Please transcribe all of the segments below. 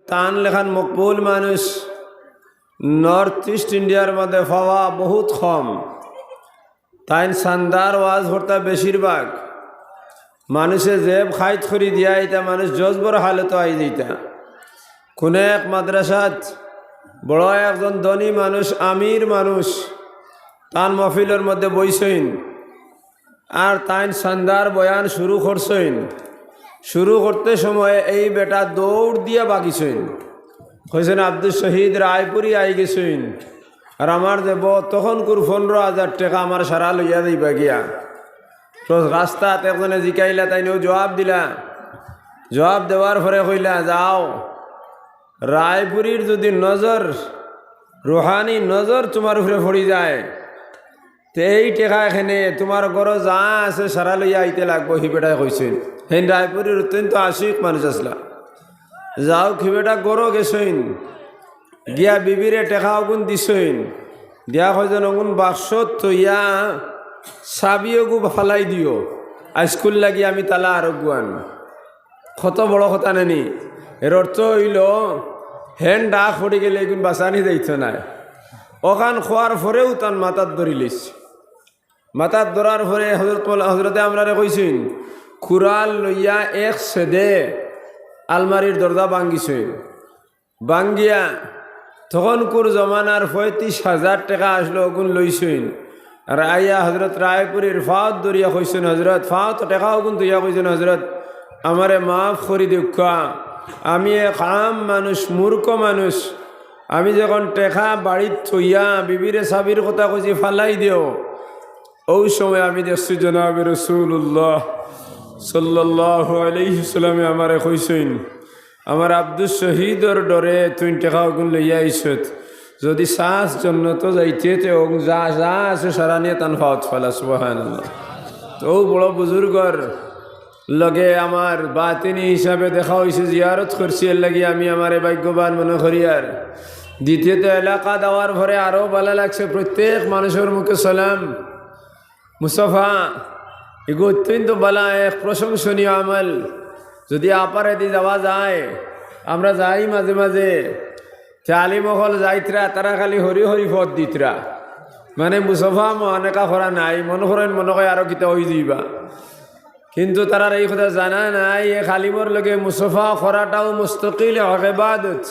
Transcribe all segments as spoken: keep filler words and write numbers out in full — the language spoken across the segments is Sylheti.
তান লেখান মকবুল মানুষ নর্থ ইস্ট ইন্ডিয়ার মধ্যে পাওয়া বহুত কম। তাইন চান্দার ওয়াজ করতা বেশিরভাগ। মানুষে জেব খাইত করি দিয়া ইতা মানুষ জজবর হালতো আই যাইতা। কুনু এক মাদ্রাসাত বড় একজন ধনী মানুষ, আমির মানুষ, তান মহফিলর মধ্যে বইছইন। আর তাইন চান্দার বয়ান শুরু করছইন। শুরু করতে সময় এই বেটা দৌড় দিয়া বাগিছইন। কইছইন, "আব্দুস শহীদ রায়পুরি আই গেছইন, আর আমার দেব তখনকুর পনেরো হাজার টেকা আমার সারা লইয়া যাইবা গিয়া।" তো রাস্তাত একজনে জিকাইলা, তাইনও জবাব দিলা। জবাব দেওয়ার পরে কইলা, "যাও, রায়পুরির যদি নজর, রুহানি নজর তুমার উপরে পড়ি যায়, তে এই টেকা এখানে তুমার ঘরো যা আছে সারা লইয়া আইতে লাগবো।" হি বেটায় কইছইন। হেন রায়পুরির অত্যন্ত আশিক মানুষ আছলা। যাও, হি বেটা ঘরো গেছইন, গিয়া বিবিরে টেকা অগুন দিছইন, দিয়া কইছইন, "অগুন বাক্সত থইয়া চাবি অগু ফালাই দিও, আইজকুর লাগি আমি তালা আরোগুয়ান।" কত বড় কথা নানি? এর অর্থ অইলো, হেন ডাক পড়ি গেলে এগুন বাঁচানি যাইতো নায়। অখান কওয়ার পরেউ তান মাথাত ধরিলিছে। মাথাত ধরার পরে হজরত মৌলা-, হজরতে আমরারে কইছইন, কুড়াল লইয়া এক ছেদে আলমারির দরজা ভাঙ্গিছইন। ভাঙ্গিয়া তখনকুর জমানার পঁয়ত্রিশ হাজার টেকা আছলো, অগুন লইছইন। আর আইয়া হজরত রায়পুরির ফাওত ধরিয়া কইছইন, "হজরত, ফাওত টেকা অগুন থইয়া কইছইন, 'হজরত, আমারে মাফ করি দেউক্কা, আমি এক আম মানুষ, মূর্খ মানুষ, আমি যখন টেকা বাড়িত থইয়া বিবিরে চাবির কথা কইছি ফালাই দেও, অউ সময় আমি দেখছি জনাবে রাসূলুল্লাহ সাল্লাল্লাহু আলাইহি ওয়াসাল্লামে আমারে কইছইন, আমার আব্দুস শহীদর ডরে তুই টেকা অগুন লইয়া আইছত। যদি চাস জন্নতো যাইতে, তে অগুন যা, যা আছে সারা নিয়া তান ফাওত ফালা।'" সুবহানাল্লাহ। তো অউ বড় বুজুর্গর লগে আমার বাতিনি হিসাবে দেখা অইছে, জিয়ারত করছি, এর লাগি আমি আমারে ভাগ্যবান মনো করি। আর দ্বিতীয়ত এলাকাত আওয়ার পরে আরো ভালা লাগছে, প্রত্যেক মানুষর মুখে সালাম। মুসাফা, এগু অত্যন্ত ভালা, এক প্রশংসনীয় আমল। যদি আপারেদি যাওয়া যায়, আমরা যাই মাঝে মাঝে, তে আলিম অকল যাইতরা, তারা খালি হরি হরি পথ দিতরা, মানে মুসাফা মহানেকা করা নাই, মনো করইন মনো কয় আরো কিতা অই যাইবা। কিন্তু তারার এই কথা জানা নাই, এক আলিমর লগে মুসাফা করাটাও মুস্তাকিল এক ইবাদত।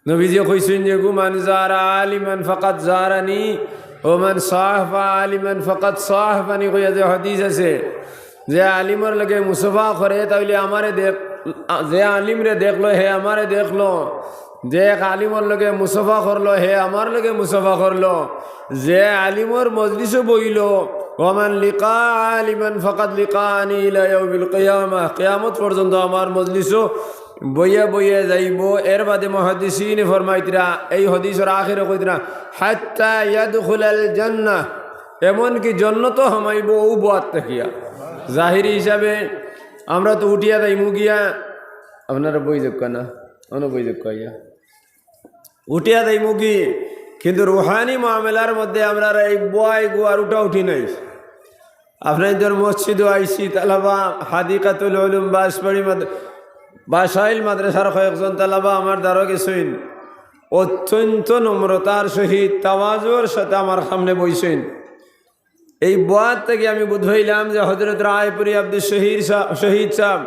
নবীজি কইছইন যে, "গু মান জারা আলিমান ফাকাদ জারানি, ও মান সাহাবা আলিমান ফাকাদ সাহাবানি" কইয়া যে হাদিস আছে, যে আলিমর লগে মুসাফা করে, তাইলে আমারে দেখ-, যে আলিমরে দেখলো, হে আমারে দেখলো, যে এক আলিমর লগে মুসাফা করলো, হে আমার লগে মুসাফা করলো, যে আলিমর মজলিসো বইলো, "ওমান লিকা আলিমান ফাকাদ লিকানি ইলা ইয়াউমিল কিয়ামা", কিয়ামত পর্যন্ত আমার মজলিসো বইয়া বইয়া যাইবো। এর বাদে মুহাদ্দিসিনে ফরমাইতরা, এই হাদিসর আখেরে কইতরা, "হাত্তা ইয়াদখুলাল জান্নাহ", এমনকি জন্নতো হামাইবো অউ বওয়াত থাকিয়া। জাহিরি হিসাবে আমরা তো উঠিয়া যাইমু গিয়া, আপনারা বই যাউক্কা না, অনো বই যাউক্কা ইয়া। উঠিয়া যাইমু গি, কিন্তু রুহানি মামলার মধ্যে আমরার এই বওয়া এগু আর উঠা উঠি নাই। আপনাইনতর মসজিদো আইছি, তালাবা হাদিকাতুল উলুম বাঁশবাড়ি মাদ-, বাসাইল মাদ্রাসার কয়েকজন তালাবা আমার দ্বারো গেছইন, অত্যন্ত নম্রতার সহিত, তাওয়াজুর সাথে আমার সামনে বইছইন। এই বওয়াত থাকি আমি বুঝ পাইলাম যে হজরত রায়পুরি আব্দুস শহীদ সা-, শহীদ সাহেব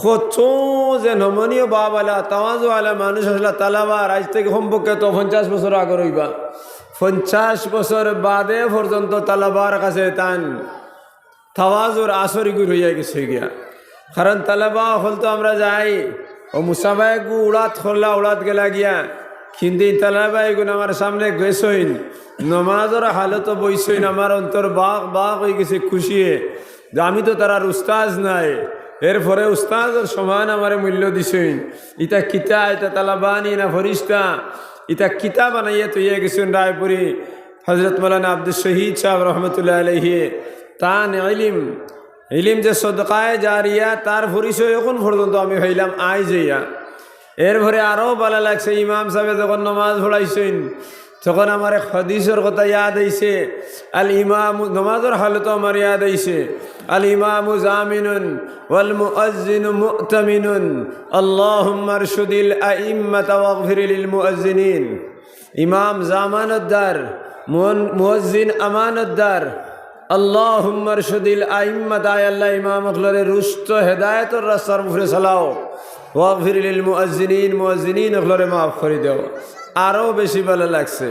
কত যে নমনীয় ভাবআলা, তাওয়াজুআলা মানুষ আছলা। তালাবার আইজ থাকি কমপক্ষে তো পঞ্চাশ বছর আগর অইবা, পঞ্চাশ বছর বাদে পর্যন্ত তালাবার কাছে তান তাওয়াজুর আসরগু রইয়া গেছে গিয়া। কারণ তালাবা অকল তো আমরা যাই, অউ মুসাফা এগু উড়াত করলা, উড়াত গেলা গিয়া, কিন্তু ই তালাবা এগুন আমার সামনে গেছইন, নমাজর হালতো বইছইন, আমার অন্তর বাক বাক অইগেছে খুশিয়ে, যে আমি তো তারার উস্তাজ নায়, এরপরে উস্তাজর সমান আমারে মূল্য দিছইন। ইতা কিতা, ইতা তালাবানি না ফিরিস্তা, ইতা কিতা বানাইয়া থইয়া গেছইন রায়পুরি হজরত মৌলানা আব্দুস শহীদ সাহেব রহমতুল্লাহ আলাইহি। তান ইলিম, ইলিম যে সদকায়ে জারিয়া, তার পরিচয় অখন পর্যন্ত আমি পাইলাম আইজ অইয়া। এরপরে আরো ভালা লাগছে, ইমাম সাহেবে যখন নমাজ পড়াইছইন, তখন আমার এক হাদিসর কথা ইয়াদ আইছে, আল ইমামু, নমাজর হালতো আমার ইয়াদ আইছে, আল ইমামু জামিনুন ওয়াল মুআজ্জিনু মু'তামিনুন, আল্লাহুম্মা আরশুদিল আইম্মাতা ওয়াগফির লিল মুআজ্জিনিন। ইমাম জামানতদার, মুন-, মুয়াজ্জিন আমানতদার, আল্লাহুম্মা আরশুদিল আইম্মাতা, আয় আল্লাহ, ইমাম অকলরে রুশদ হেদায়েতর রাস্তার উপরে চালাও। ওয়াগফির লিল মুআজ্জিনিন, মুআজ্জিনিন অকলরে মাফ করি দেও। আরো বেশি ভালা লাগছে।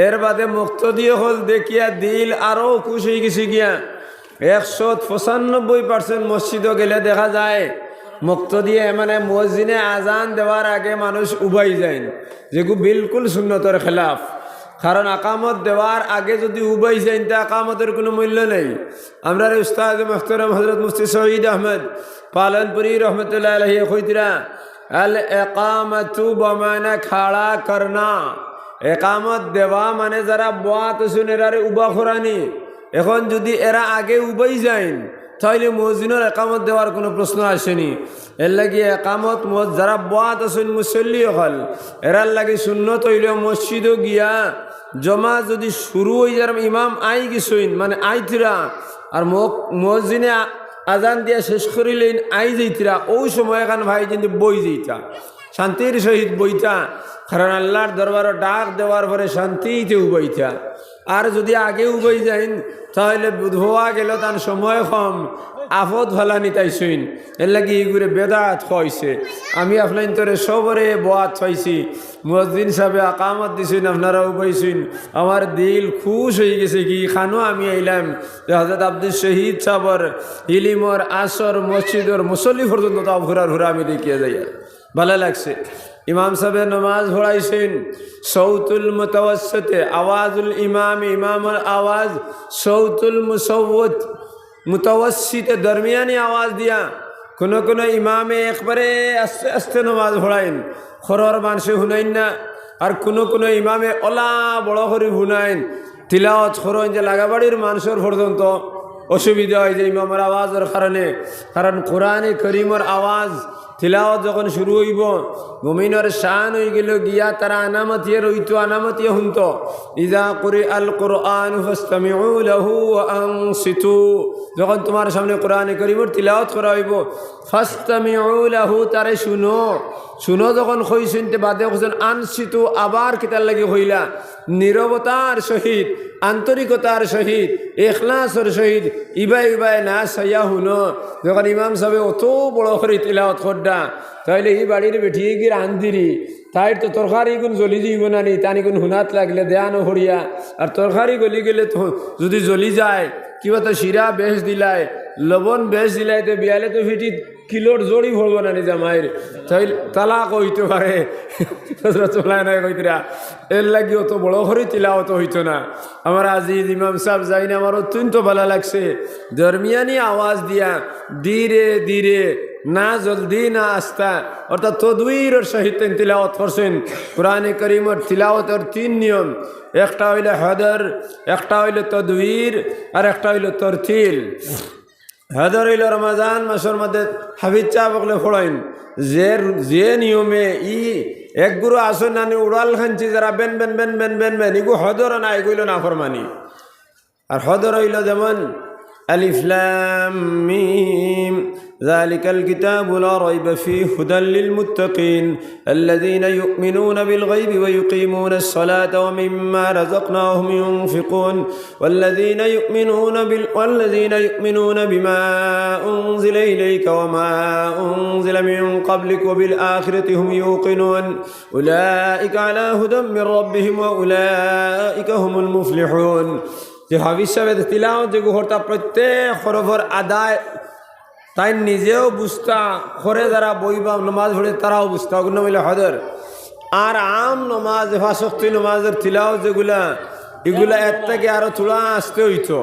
এর বাদে মুক্তাদি অকল দেখিয়া দিল আরো খুশ অইগেছে গিয়া। একশত পঁচানব্বই percent মসজিদো গেলে দেখা যায় মুক্তাদিয়ে, মানে মুয়াজ্জিনে আজান দেওয়ার আগে মানুষ উবাই যাইন, যেগু বিলকুল সুন্নতর খেলাফ। কারণ আকামত দেওয়ার আগে যুদি উবাই যাইন, তে আকামতর কুনু মূল্য নাই। আমরার উস্তাদ মুহতারাম হযরত মুফতি সঈদ আহমদ পালনপুরী রহমতুল্লাহ আলাইহি কইতরা, আল ইকামাতু বমানা খাড়া করনা। একামত দেওয়া মানে যারা বওয়াত আছইন এরারে উবা করানি। এখন যুদি এরা আগে উবাই যাইন, তাইলে মুয়াজ্জিনর একামত দেওয়ার কুনু প্রশ্ন আসেনি। এর লাগি একামত মুয়াজ-, যারা বওয়াত আছইন মুসল্লি অকল, এরার লাগি সুন্নত অইলো মসজিদো গিয়া জমা যুদি শুরু অই যার, ইমাম আই গেছইন, মানে আইতরা, আর মুক-, মুয়াজ্জিনে আ-, আজান দিয়া শেষ করিলেইন আই যাইতরা, অউ সময় এখান ভাই কিন্তু বই যাইতা। শান্তির সহিত বইতা, কারণ আল্লাহর দরবারো ডাক দেওয়ার পরে শান্তিতে উবাইতা। আর যুদি আগে উবাই যাইন, তাইলে বুধ হওয়া গেল তান সময় কম, আফত ফালানি তাইছইন। এর লাগি ইগুরে বেদাত কইছে। আমি আপনাইন্তরে সবরে বওয়াত পাইছি, মুয়াজ্জিন সাবে আকামত দিছইন, আপনারা উবাইছইন, আমার দিল খুশ অইগেছে কি, খানো আমি আইলাম যে হযরত আব্দুল শহীদ সাবর ইলিমর আসর মসজিদর মুসল্লি পর্যন্ত তাও ঘুরার ঘুরা আমি দেখিয়া যাইয়ার। ভালা লাগছে। ইমাম সাবে নমাজ পড়াইছইন, সৌতুল মুতাওয়াসসিতে, আওয়াজুল ইমাম, ইমামর আওয়াজ, সৌতুল মুসৌত, মুতাওয়াসসিতে, দরমিয়ানি আওয়াজ দিয়া। কুনু কুনু ইমামে একবারে আস্তে আস্তে নমাজ পড়াইন, ঘরর মানষে হুনইন না। আর কুনু কুনু ইমামে অলা বড় করি হুনাইন, তিলাওয়াত করইন যে লাগাবাড়ির মানষর পর্যন্ত অসুবিধা অয় যে ইমামর আওয়াজর কারণে। কারণ কোরআনে করিমর আওয়াজ তিলাওয়াত যখন শুরু অইবো, মুমিনর শান অইগেলো গিয়া তারা আনামাতিয়া রইতো, আনামাতিয়া হুনতো। ইযা কুরিআল কুরআনু ফাসতামিউ লাহু ওয়া আনসিতু। যখন তুমার সামনে কোরআনে করিমর তিলাওয়াত করা অইবো, ফাসতামিউ লাহু, তারে শুনো। শুনো যখন কইছইন, তে বাদে কইছইন আনসিতু, আবার কিতার লাগি কইলা? নীরবতার সহিত, আন্তরিকতার সহিত, ইখলাসর সহিত ইবায় ইবায় না চাইয়া হুনো। যখন ইমাম সাবে অত বড় করি তিলাওয়াত কররা, তাইলে ই বাড়ির বেটিয়ে গিয়ে রান্ধিরি, তাইর তো তরকারি গুন জ্বলি যাইবো না নি, তানি গুন হুনাত লাগলে দেয়া না হরিয়া। আর তরকারি গলি গেলে তো যুদি জ্বলি যায়, কিবা তো শিরা বেশ দিলায়, লবণ বেশ দিলায়, তে বিয়ালে তো ফিটি কিলোর জড়ি পড়বো না নি জামাইর, তাইলে তালাক অইতো পারে। হযরত মাওলানা কইতরা, এর লাগি অত বড় করি তিলাওয়াত অইতো না। আমার আজিজ ইমাম সাব যাইন, আমার অত্যন্ত ভালা লাগছে। দরমিয়ানি আওয়াজ দিয়া ধীরে ধীরে, না জলদি না আস্তা, অর্থাৎ তদবিরর সহিত তাইন তিলাওয়াত করছইন। কোরআনে করিমর তিলাওয়াতর তিন নিয়ম, একটা অইলো হদর, একটা অইলো তদবির, আর একটা অইলো তরতিল। হদর অইলো রমাজান মাসর মধ্যে হাফিজ সাব অকলে পড়াইন, যে, যে নিয়মে ই এক গুরু আসন নানি উড়াল খানছি যারা Ben Ben Ben Ben Ben Ben, ইগু হদর না, ইগু অইলো নাফরমানি। আর হদর অইলো যেমন আলিফ লাম মিম, যালিকাল কিতাবু লা রাইবা ফিহি হুদাল লিল মুত্তাকিন, আল্লাযীনা ইউমিনুনা বিল গায়বি ওয়া ইউকিমুনাস সালাতা ওয়া মিম্মা রাযাকনাহুম ইউনফিকুন, ওয়াল্লাযীনা ইউমিনুনা বিল, ওয়াল্লাযীনা ইউমিনুনা বিমা উনজিলা ইলাইকা ওয়া মা উনজিলা মিন ক্বাবলিকা ওয়া বিল আখিরাতি হুম ইউকিনুন, উলাইকা আলা হুদাম মির রাব্বিহিম ওয়া উলাইকা হুমুল মুফলিহুন। যে হাফিজ সাবে তিলাওয়াত যেগু করতা প্রত্যেক হরফর আদায় তাইন নিজেও বুঝতা, ঘরে যারা বইবা নমাজ পড়ে তারাও বুঝতা, অগুর নাম অইলো হদর। আর আম নমাজ, পাঁচ ওয়াক্ত নমাজর তিলাওয়াত যেগুলা, ইগুলা এর থাকি আরো থুড়া আস্তে অইতো।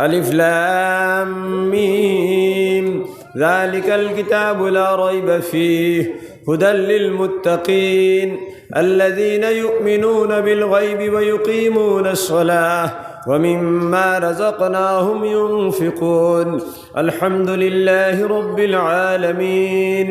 আলিফ লাম মিম, যালিকাল কিতাবু লা রাইবা ফিহি হুদাল লিল মুত্তাকিন, আল্লাযীনা ইউমিনুনা বিল গায়বি ওয়া ইউকিমুনাস সালাহ ওয়া মিম্মা রাযাকনাহুম ইউনফিকুন। আলহামদুলিল্লাহি রাব্বিল আলামিন।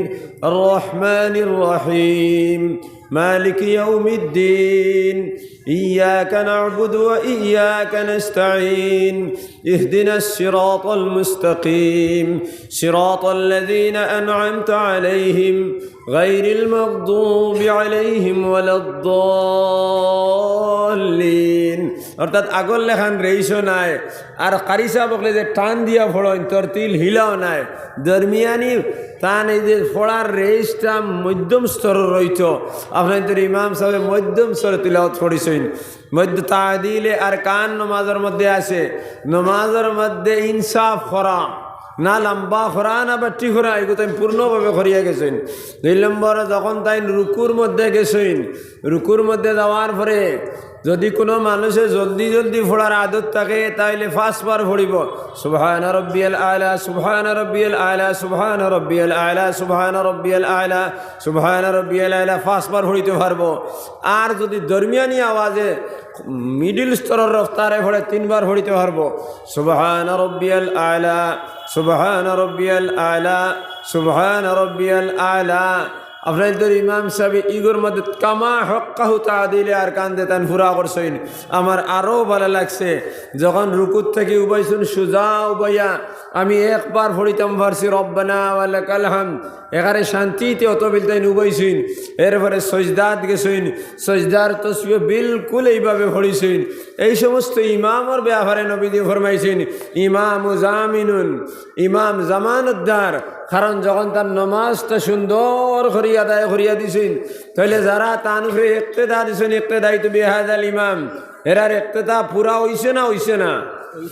الرحمن الرحيم. مالك يوم الدين. إياك نعبد وإياك نستعين. اهدنا الصراط المستقيم. صراط الذين أنعمت عليهم غير المغضوب عليهم ولا الضالين. অর্থাৎ আগর লেখান রেইশও নাই, আর কারি সাব অকলে যে টান দিয়া পড়ইন, তরতিল হিলাও নাই, দরমিয়ানি তান এই যে পড়ার রেইশটা মধ্যম স্তরর রইতো। আপনাইনতর ইমাম সাবে মধ্যম স্তরে তিলাওত পড়িছইন। মধ্য তাদিলে আরকান নমাজর মধ্যে আছে, নমাজর মধ্যে ইনসাফ করা, না লম্বা করা না বাট্টি করা, এগু তাইন পূর্ণভাবে করিয়া গেছইন। দুই নম্বরে যখন তাইন রুকুর মধ্যে গেছইন, রুকুর মধ্যে যাওয়ার পরে যদি কোনো মানুষে জলদি জলদি পড়ার আদত থাকে, তাইলে পাঁচবার পড়িবো, سبحان ربي الأعلى، سبحان ربي الأعلى، سبحان ربي الأعلى، سبحان ربي الأعلى، سبحان ربي الأعلى, পাঁচবার পড়িতে পারবো। আর যদি দরমিয়ানি আওয়াজে, মিডল স্তরর রফতারে পড়ে, তিনবার পড়িতে পারবো, سبحان ربي الأعلى، سبحان ربي الأعلى، سبحان ربي الأعلى। আপনাইনতর ইমাম সাবে ইগুর মধ্যে কামা হক্কাহু তাদিলে আরকান দে তান পুরা করছইন। আমার আরো ভালা লাগছে, যখন রুকুত থাকি উবাইছইন, সুজা উবাইয়া আমি একবার পড়িতাম পারছি, ربنا ولك الحمد, এখানে শান্তিতে অতবিল তাইন উবাইছইন। এরপরে সজদাত গেছইন, সজদার তসবিহ বিলকুল এইভাবে পড়িছইন। এই সমস্ত ইমামর ব্যাপারে নবীজি ফরমাইছইন, ইমাম জামিনুন, ইমাম জামানতদার। কারণ যখন তার নমাজটা সুন্দর করি আদায় করিয়া দিছইন, তাইলে যারা তান উপরে ইক্তেদা দিছইন, ইক্তেদাইতু বিহাযাল ইমাম, এরার ইক্তেদা পুরা অইছে না অইছে না?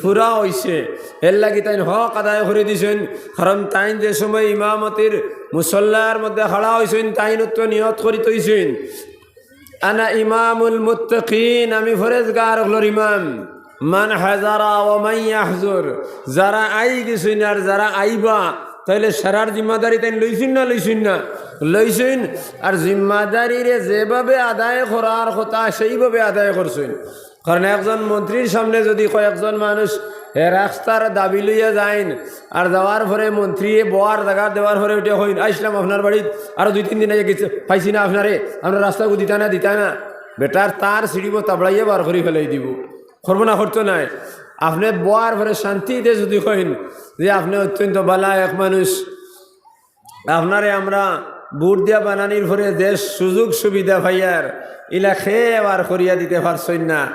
পুরা অইছে। এর লাগি তাইন হক আদায় করি দিছইন। কারণ তাইন যে সময় ইমামতির মুসল্লার মধ্যে খাড়া অইছইন, তাইন তো নিয়ত করি থইছইন, أنا إمام المتقين, আমি পরেজগার অকলর ইমাম। من حضر ومن يحضر, যারা আই গেছইন আর যারা আইবা, তাইলে সারার জিম্মাদারি তাইন লইছইন না লইছইন না? লইছইন। আর জিম্মাদারিরে যেভাবে আদায় করার কথা সেইভাবে আদায় করছইন। কারণ একজন মন্ত্রীর সামনে যদি কয়েকজন মানুষ হে রাস্তার দাবি লইয়া যাইন, আর যাওয়ার পরে মন্ত্রীয়ে বওয়ার জাগা দেওয়ার পরে উঠে কইন, "আইছলাম আপনার বাড়িত, আরো দুই তিন দিন আগে গেছে, পাইছি না আপনারে, আপনার রাস্তাগু দিতা না, দিতা না।" বেটার তার সিঁড়িবো তাবড়াইয়া বার করি ফেলাই দিবো। করবো না, করতো নায়। আপনে বওয়ার পরে শান্তিতে যদি কইন যে আপনে অত্যন্ত ভালা এক মানুষ, আপনারে আমরা ভোট দিয়া বানানির পরে যে সুযোগ সুবিধা পাইয়ার, ইলা কেউ আর করিয়া দিতে পারছইন না।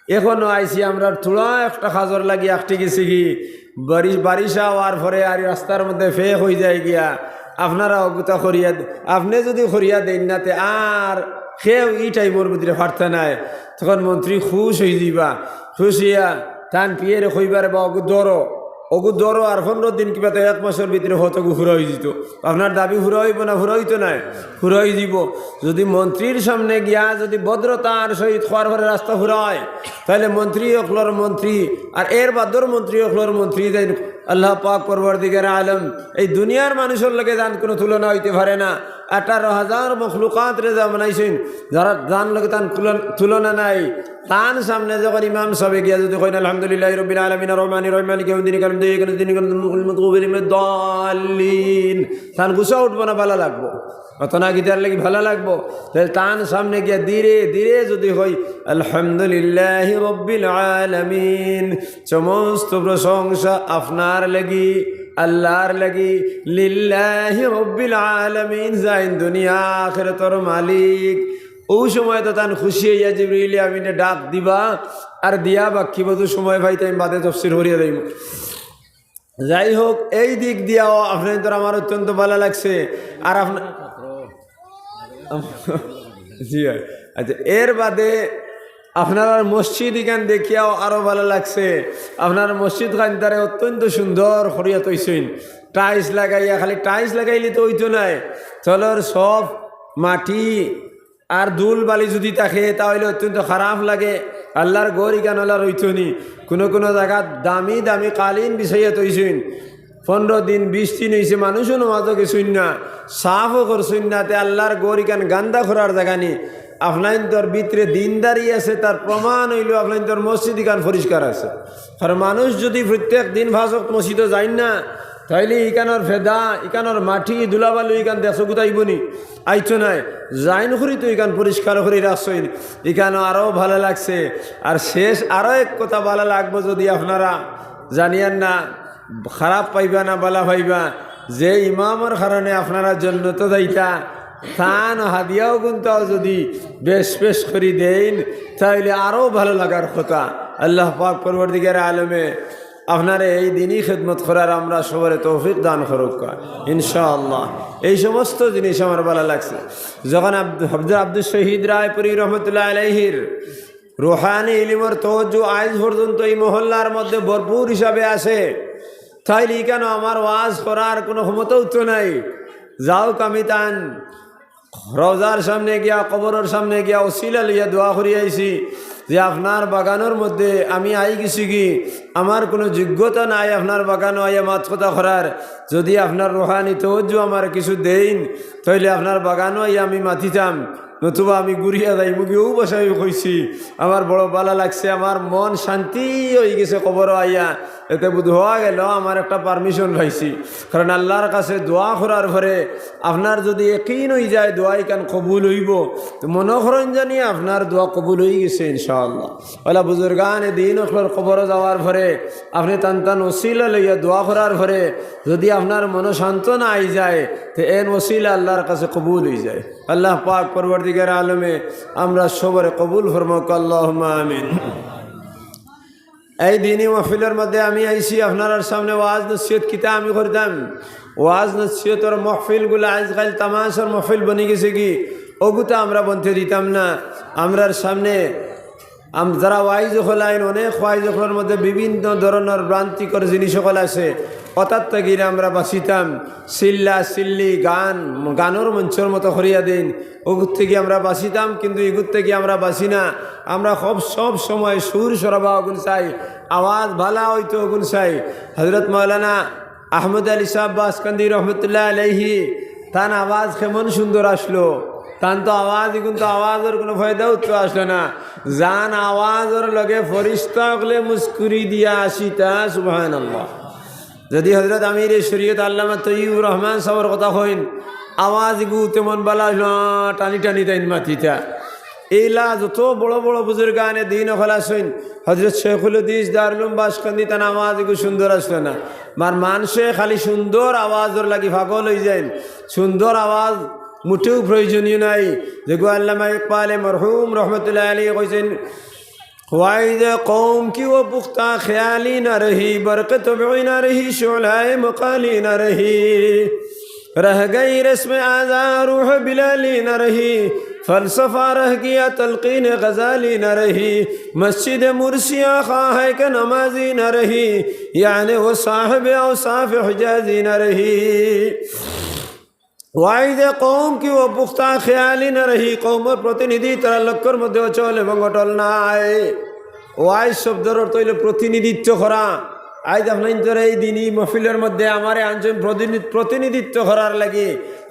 এখনো আইছি আমরা থুড়া একটা কাজর লাগি আটকি গেছি গি, বারি-, বারিশা অওয়ার পরে আর রাস্তার মধ্যে ফেক অইযায় গিয়া, আপনারা অগুতা করিয়া দে-, আপনে যদি করিয়া দেইন না তে আর কেউ ই টাইমর ভিতরে পারতা নায়। তখন মন্ত্রী খুশ অইযিবা, খুশ অইয়া তান পিয়েরে কইবা, "রে বা, অগু ধরো, অগু ধরো, আর পনরো দিন কিবা তো এক মাসর ভিতরে হয়তো অগু পুরা অইযিতো। আপনার দাবি পুরা অইবো না, পুরা অইতো নায়, পুরা অইযিবো।" যদি মন্ত্রীর সামনে গিয়া যদি ভদ্রতার সহিত কওয়ার পরে রাস্তা পুরা অয়, তাইলে মন্ত্রী অকলর মন্ত্রী আর এর বাদর মন্ত্রী অকলর মন্ত্রী তাইন আল্লাহ পাক পরওয়ারদিগারে আলম, এই দুনিয়ার মানুষর লগে তান কোনো তুলনা অইতে পারে না। আঠারো হাজার মখলুকাতরে যা বানাইছইন, যারা তান লগে তান তুলন-, তুলনা নাই, তান সামনে যখন ইমাম সাবে গিয়া যদি কইন, "الحمد لله رب العالمين الرحمن الرحيم مالك يوم الدين إياك نعبد وإياك نستعين اهدنا الصراط المستقيم صراط الذين أنعمت عليهم غير المغضوب عليهم ولا الضالين।" তান গুছা উঠবো না, ভালা লাগবো। তাইলে তান সামনে গিয়া ধীরে ধীরে যদি কই, "الحمد لله رب العالمين, সমস্ত প্রশংসা আপনার লাগি, আল্লাহর লাগি, লিল্লাহি রাব্বিল আলামিন, যাইন দুনিয়া আখিরাতর মালিক।" অউ সময় তো তান খুশি অইয়া জিবরিলে আমিনে ডাক দিবা, আর দিয়া বাকি বধু সময় পাইতাম বাদে তফসির করিয়া যাইমু। যাই হোক, এই দিক দিয়াও আপনাইনতর আমার অত্যন্ত ভালা লাগছে। আর আপনা-, জি অয়। আচ্ছা, এর বাদে আপনারার মসজিদ ইখান দেখিয়াও আরো ভালা লাগছে। আপনার মসজিদ খানতারে অত্যন্ত সুন্দর করিয়া থইছইন, টাইলস লাগাইয়া। খালি টাইলস লাগাইলে তো অইতো নায়, তলর সব মাটি আর ধুল বালি যদি থাকে, তা অইলে অত্যন্ত খারাপ লাগে। আল্লাহর ঘর ইখান অলা রইতো নি। কুনু কুনু জাগাত দামি দামি কালিন বিছাইয়া থইছইন, পনরো দিন, বিশ দিন অইছে, মানুষও নমাজও গেছইন না, সাফও করছইন না, তে আল্লাহর ঘর ইখান গান্দা করার জাগা নি। আপনাইনতর ভিতরে দিনদারি আছে, তার প্রমাণ অইলো আপনাইনতর মসজিদ ইখান পরিষ্কার আছে। কারণ মানুষ যদি প্রত্যেক দিন পাঁচ ওয়াক্ত মসজিদো যাইন না, তাইলে ইখানর ফেদা, ইখানর মাটি, ধুলাবালু ইখান দেখছো গুতাইবনি? আইতো নায়। যাইন করি তো ইখান পরিষ্কার করি রাখছইন, ইখান আরো ভালা লাগছে। আর শেষ আরো এক কথা ভালা লাগবো, যদি আপনারা জানিয়ার না, খারাপ পাইবা না ভালা পাইবা, যে ইমামর কারণে আপনারা জন্নতো যাইতা, তান হাদিয়াও গুনতাও যদি বেশ বেশ করি দেইন, তাইলে আরো ভালা লাগার কথা। আল্লাহ পাক পরওয়ারদিগারে আলমে আপনারে এই দিনই খেদমত করার আমরা সবরে তৌফিক দান করুক্কা, ইনশাআল্লাহ। এই সমস্ত জিনিস আমার ভালা লাগছে। যখন আব্দ-, হযরত আব্দুস শহীদ রায়পুরী রহমতুল্লাহ আলাইহির রুহানি ইলিমর তওয়াজ্জু আইজ পর্যন্ত এই মহল্লার মধ্যে ভরপুর হিসাবে আছে, তাইলে ইখানো আমার ওয়াজ করার কোনো ক্ষমতাও তো নাই। যাউক, আমি তান রওজার সামনে গিয়া, কবরর সামনে গিয়া উসিলা লইয়া দোয়া করি আইছি যে আপনার বাগানর মধ্যে আমি আই গেছি কি, আমার কোনো যোগ্যতা নাই আপনার বাগানো আইয়া মাত কথা করার। যদি আপনার রুহানি তওয়াজ্জু আমার কিছু দেইন, তাইলে আপনার বাগানো আইয়া আমি মাতিতাম, নতুবা আমি ঘুরিয়া যাইমু গি। অউ ভাষায় কইছি, আমার বড় ভালা লাগছে, আমার মন শান্তি অই গেছে কবরো আইয়া। এতে বুঝ হওয়া গেল আমার একটা পারমিশন পাইছি। কারণ আল্লাহর কাছে দোয়া করার পরে আপনার যদি একিন অই যায় দোয়া ইখান কবুল অইবো, তো মনো করইন জানি আপনার দোয়া কবুল অই গেছে ইনশাআল্লাহ। অলা বুজুর্গানে দিন অকলর কবরো যাওয়ার পরে আপনে তান তান উসিলা লইয়া দোয়া করার পরে যদি আপনার মনো সান্ত্বনা আই যায়, তে এন উসিলা আল্লাহর কাছে কবুল অই যায়। আল্লাহ পাক পরওয়ারদিগারে আলমে আমরা সবরে কবুল ফরমাউক, আল্লাহুম্মা আমিন। এই দিনই মাহফিলর মধ্যে আমি আইছি আপনারার সামনে ওয়াজ নসিহত কিতা আমি করতাম। ওয়াজ নসিহতর মাহফিলগুলা আইজকাইল তামাশার মাহফিল বনি গেছে কি, অগুতা আমরা বনতে দিতাম না। আমরার সামনে আম-, যারা ওয়াইজ অকল আইন, অনেক ওয়াইজ অকলর মধ্যে বিভিন্ন ধরনর ভ্রান্তিকর জিনিস অকল আছে, অতার থাকি আমরা বাঁচিতাম। চিল্লা চিল্লি গান, গানর মঞ্চর মতো করিয়া দেইন, অগুর থাকি আমরা বাঁচিতাম, কিন্তু ইগুর থাকি আমরা বাঁচি না। আমরা খুব সব সময় সুর সরাবা অগুন চাই, আওয়াজ ভালা অইতো অগুন চাই। হযরত মাওলানা আহমদ আলী সাহেব বাসকান্দি রহমতুল্লাহ আলাইহি, তান আওয়াজ কেমন সুন্দর আসলো, তান তো আওয়াজ, ইগুন তো আওয়াজর কোনো ফায়দা উত্তর আসলো না। যান আওয়াজর লগে ফরিস্তা অকলে মুস্কুরি দিয়া আসিতা, সুবহানাল্লাহ। যদি হযরত আমিরে শরীয়ত আল্লামা তৈয়ব রহমান সাহেবর কথা কইন, আওয়াজ ইগু তেমন ভালা অইলো না, টানি টানি তাইন মাতিতা। এইলা যত বড় বড় বুজুর্গানে দিন অকল আছইন, হযরত শেখুল হাদিস দারুল উলুম বাসকান্দি, তান আওয়াজ ইগু সুন্দর আসলো না। মার মানষে খালি সুন্দর আওয়াজর লাগি পাগল অই যাইন, সুন্দর আওয়াজ মোটেও প্রয়োজনীয় নাই। যেগু আল্লামা ইকবালে মরহুম রহমতুল্লাহ আলাইহি কইছইন, واعظ قوم کی وہ پختہ خیالی نہ رہی، برق طبعی نہ رہی، شعلۂ مقالی نہ رہی۔ رہ گئی رسم اعضا، روح بلالی نہ رہی، فلسفہ رہ گیا، تلقین غزالی نہ رہی۔ مسجد مرسیہ خواہ ہے کہ نمازی نہ رہی، یعنی وہ صاحب اوصاف حجازی نہ رہی۔ واعظ قوم کی وہ پختہ خیالی نہ رہی, কওমর প্রতিনিধি তারা লক্ষ্যর মধ্যে অচল এবং অটল নাই। ওয়াইজ শব্দর অর্থ অইলো প্রতিনিধিত্ব করা। আইজ আপনাইন্তর এই দিনই মাহফিলর মধ্যে আমারে আনছইন প্রতিনি-, প্রতিনিধিত্ব করার লাগি।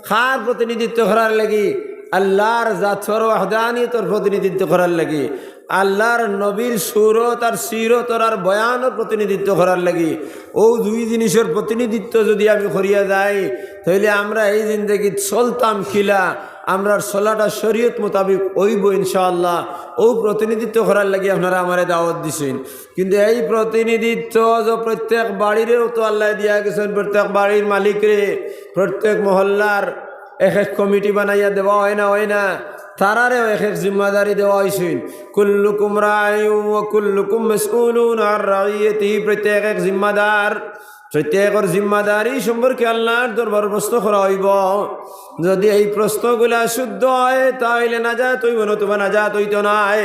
কার প্রতিনিধিত্ব করার লাগি? আল্লাহর জাতর ওয়াহদানিয়তর প্রতিনিধিত্ব করার লাগি। আল্লাহর নবীর সুরত আর সিরতর আর বয়ানর প্রতিনিধিত্ব করার লাগি। অউ দুই জিনিসর প্রতিনিধিত্ব যদি আমি করিয়া যাই, তাইলে আমরা এই জিন্দেগিত চলতাম কিলা, আমরার চলাটা শরীয়ত মোতাবিক অইবো ইনশাআল্লাহ। অউ প্রতিনিধিত্ব করার লাগি আপনারা আমারে দাওয়াত দিছইন, কিন্তু এই প্রতিনিধিত্ব যে প্রত্যেক বাড়িরেও তো আল্লায় দিয়া গেছইন, প্রত্যেক বাড়ির মালিকরে, প্রত্যেক মহল্লার এক এক কমিটি বানাইয়া দেওয়া অয় না, অয় না? তারারেও এক এক জিম্মাদারি দেওয়া অইছইন। كلكم راع وكلكم مسؤول عن رعيته, প্রত্যেক এক জিম্মাদার, প্রত্যেকর জিম্মাদারি সম্পর্কে আল্লাহর দরবারো প্রশ্ন করা অইবো। যদি এই প্রশ্নগুলা শুদ্ধ অয়, তাইলে নাজাত অইবো, নতুবা নাজাত অইতো নায়।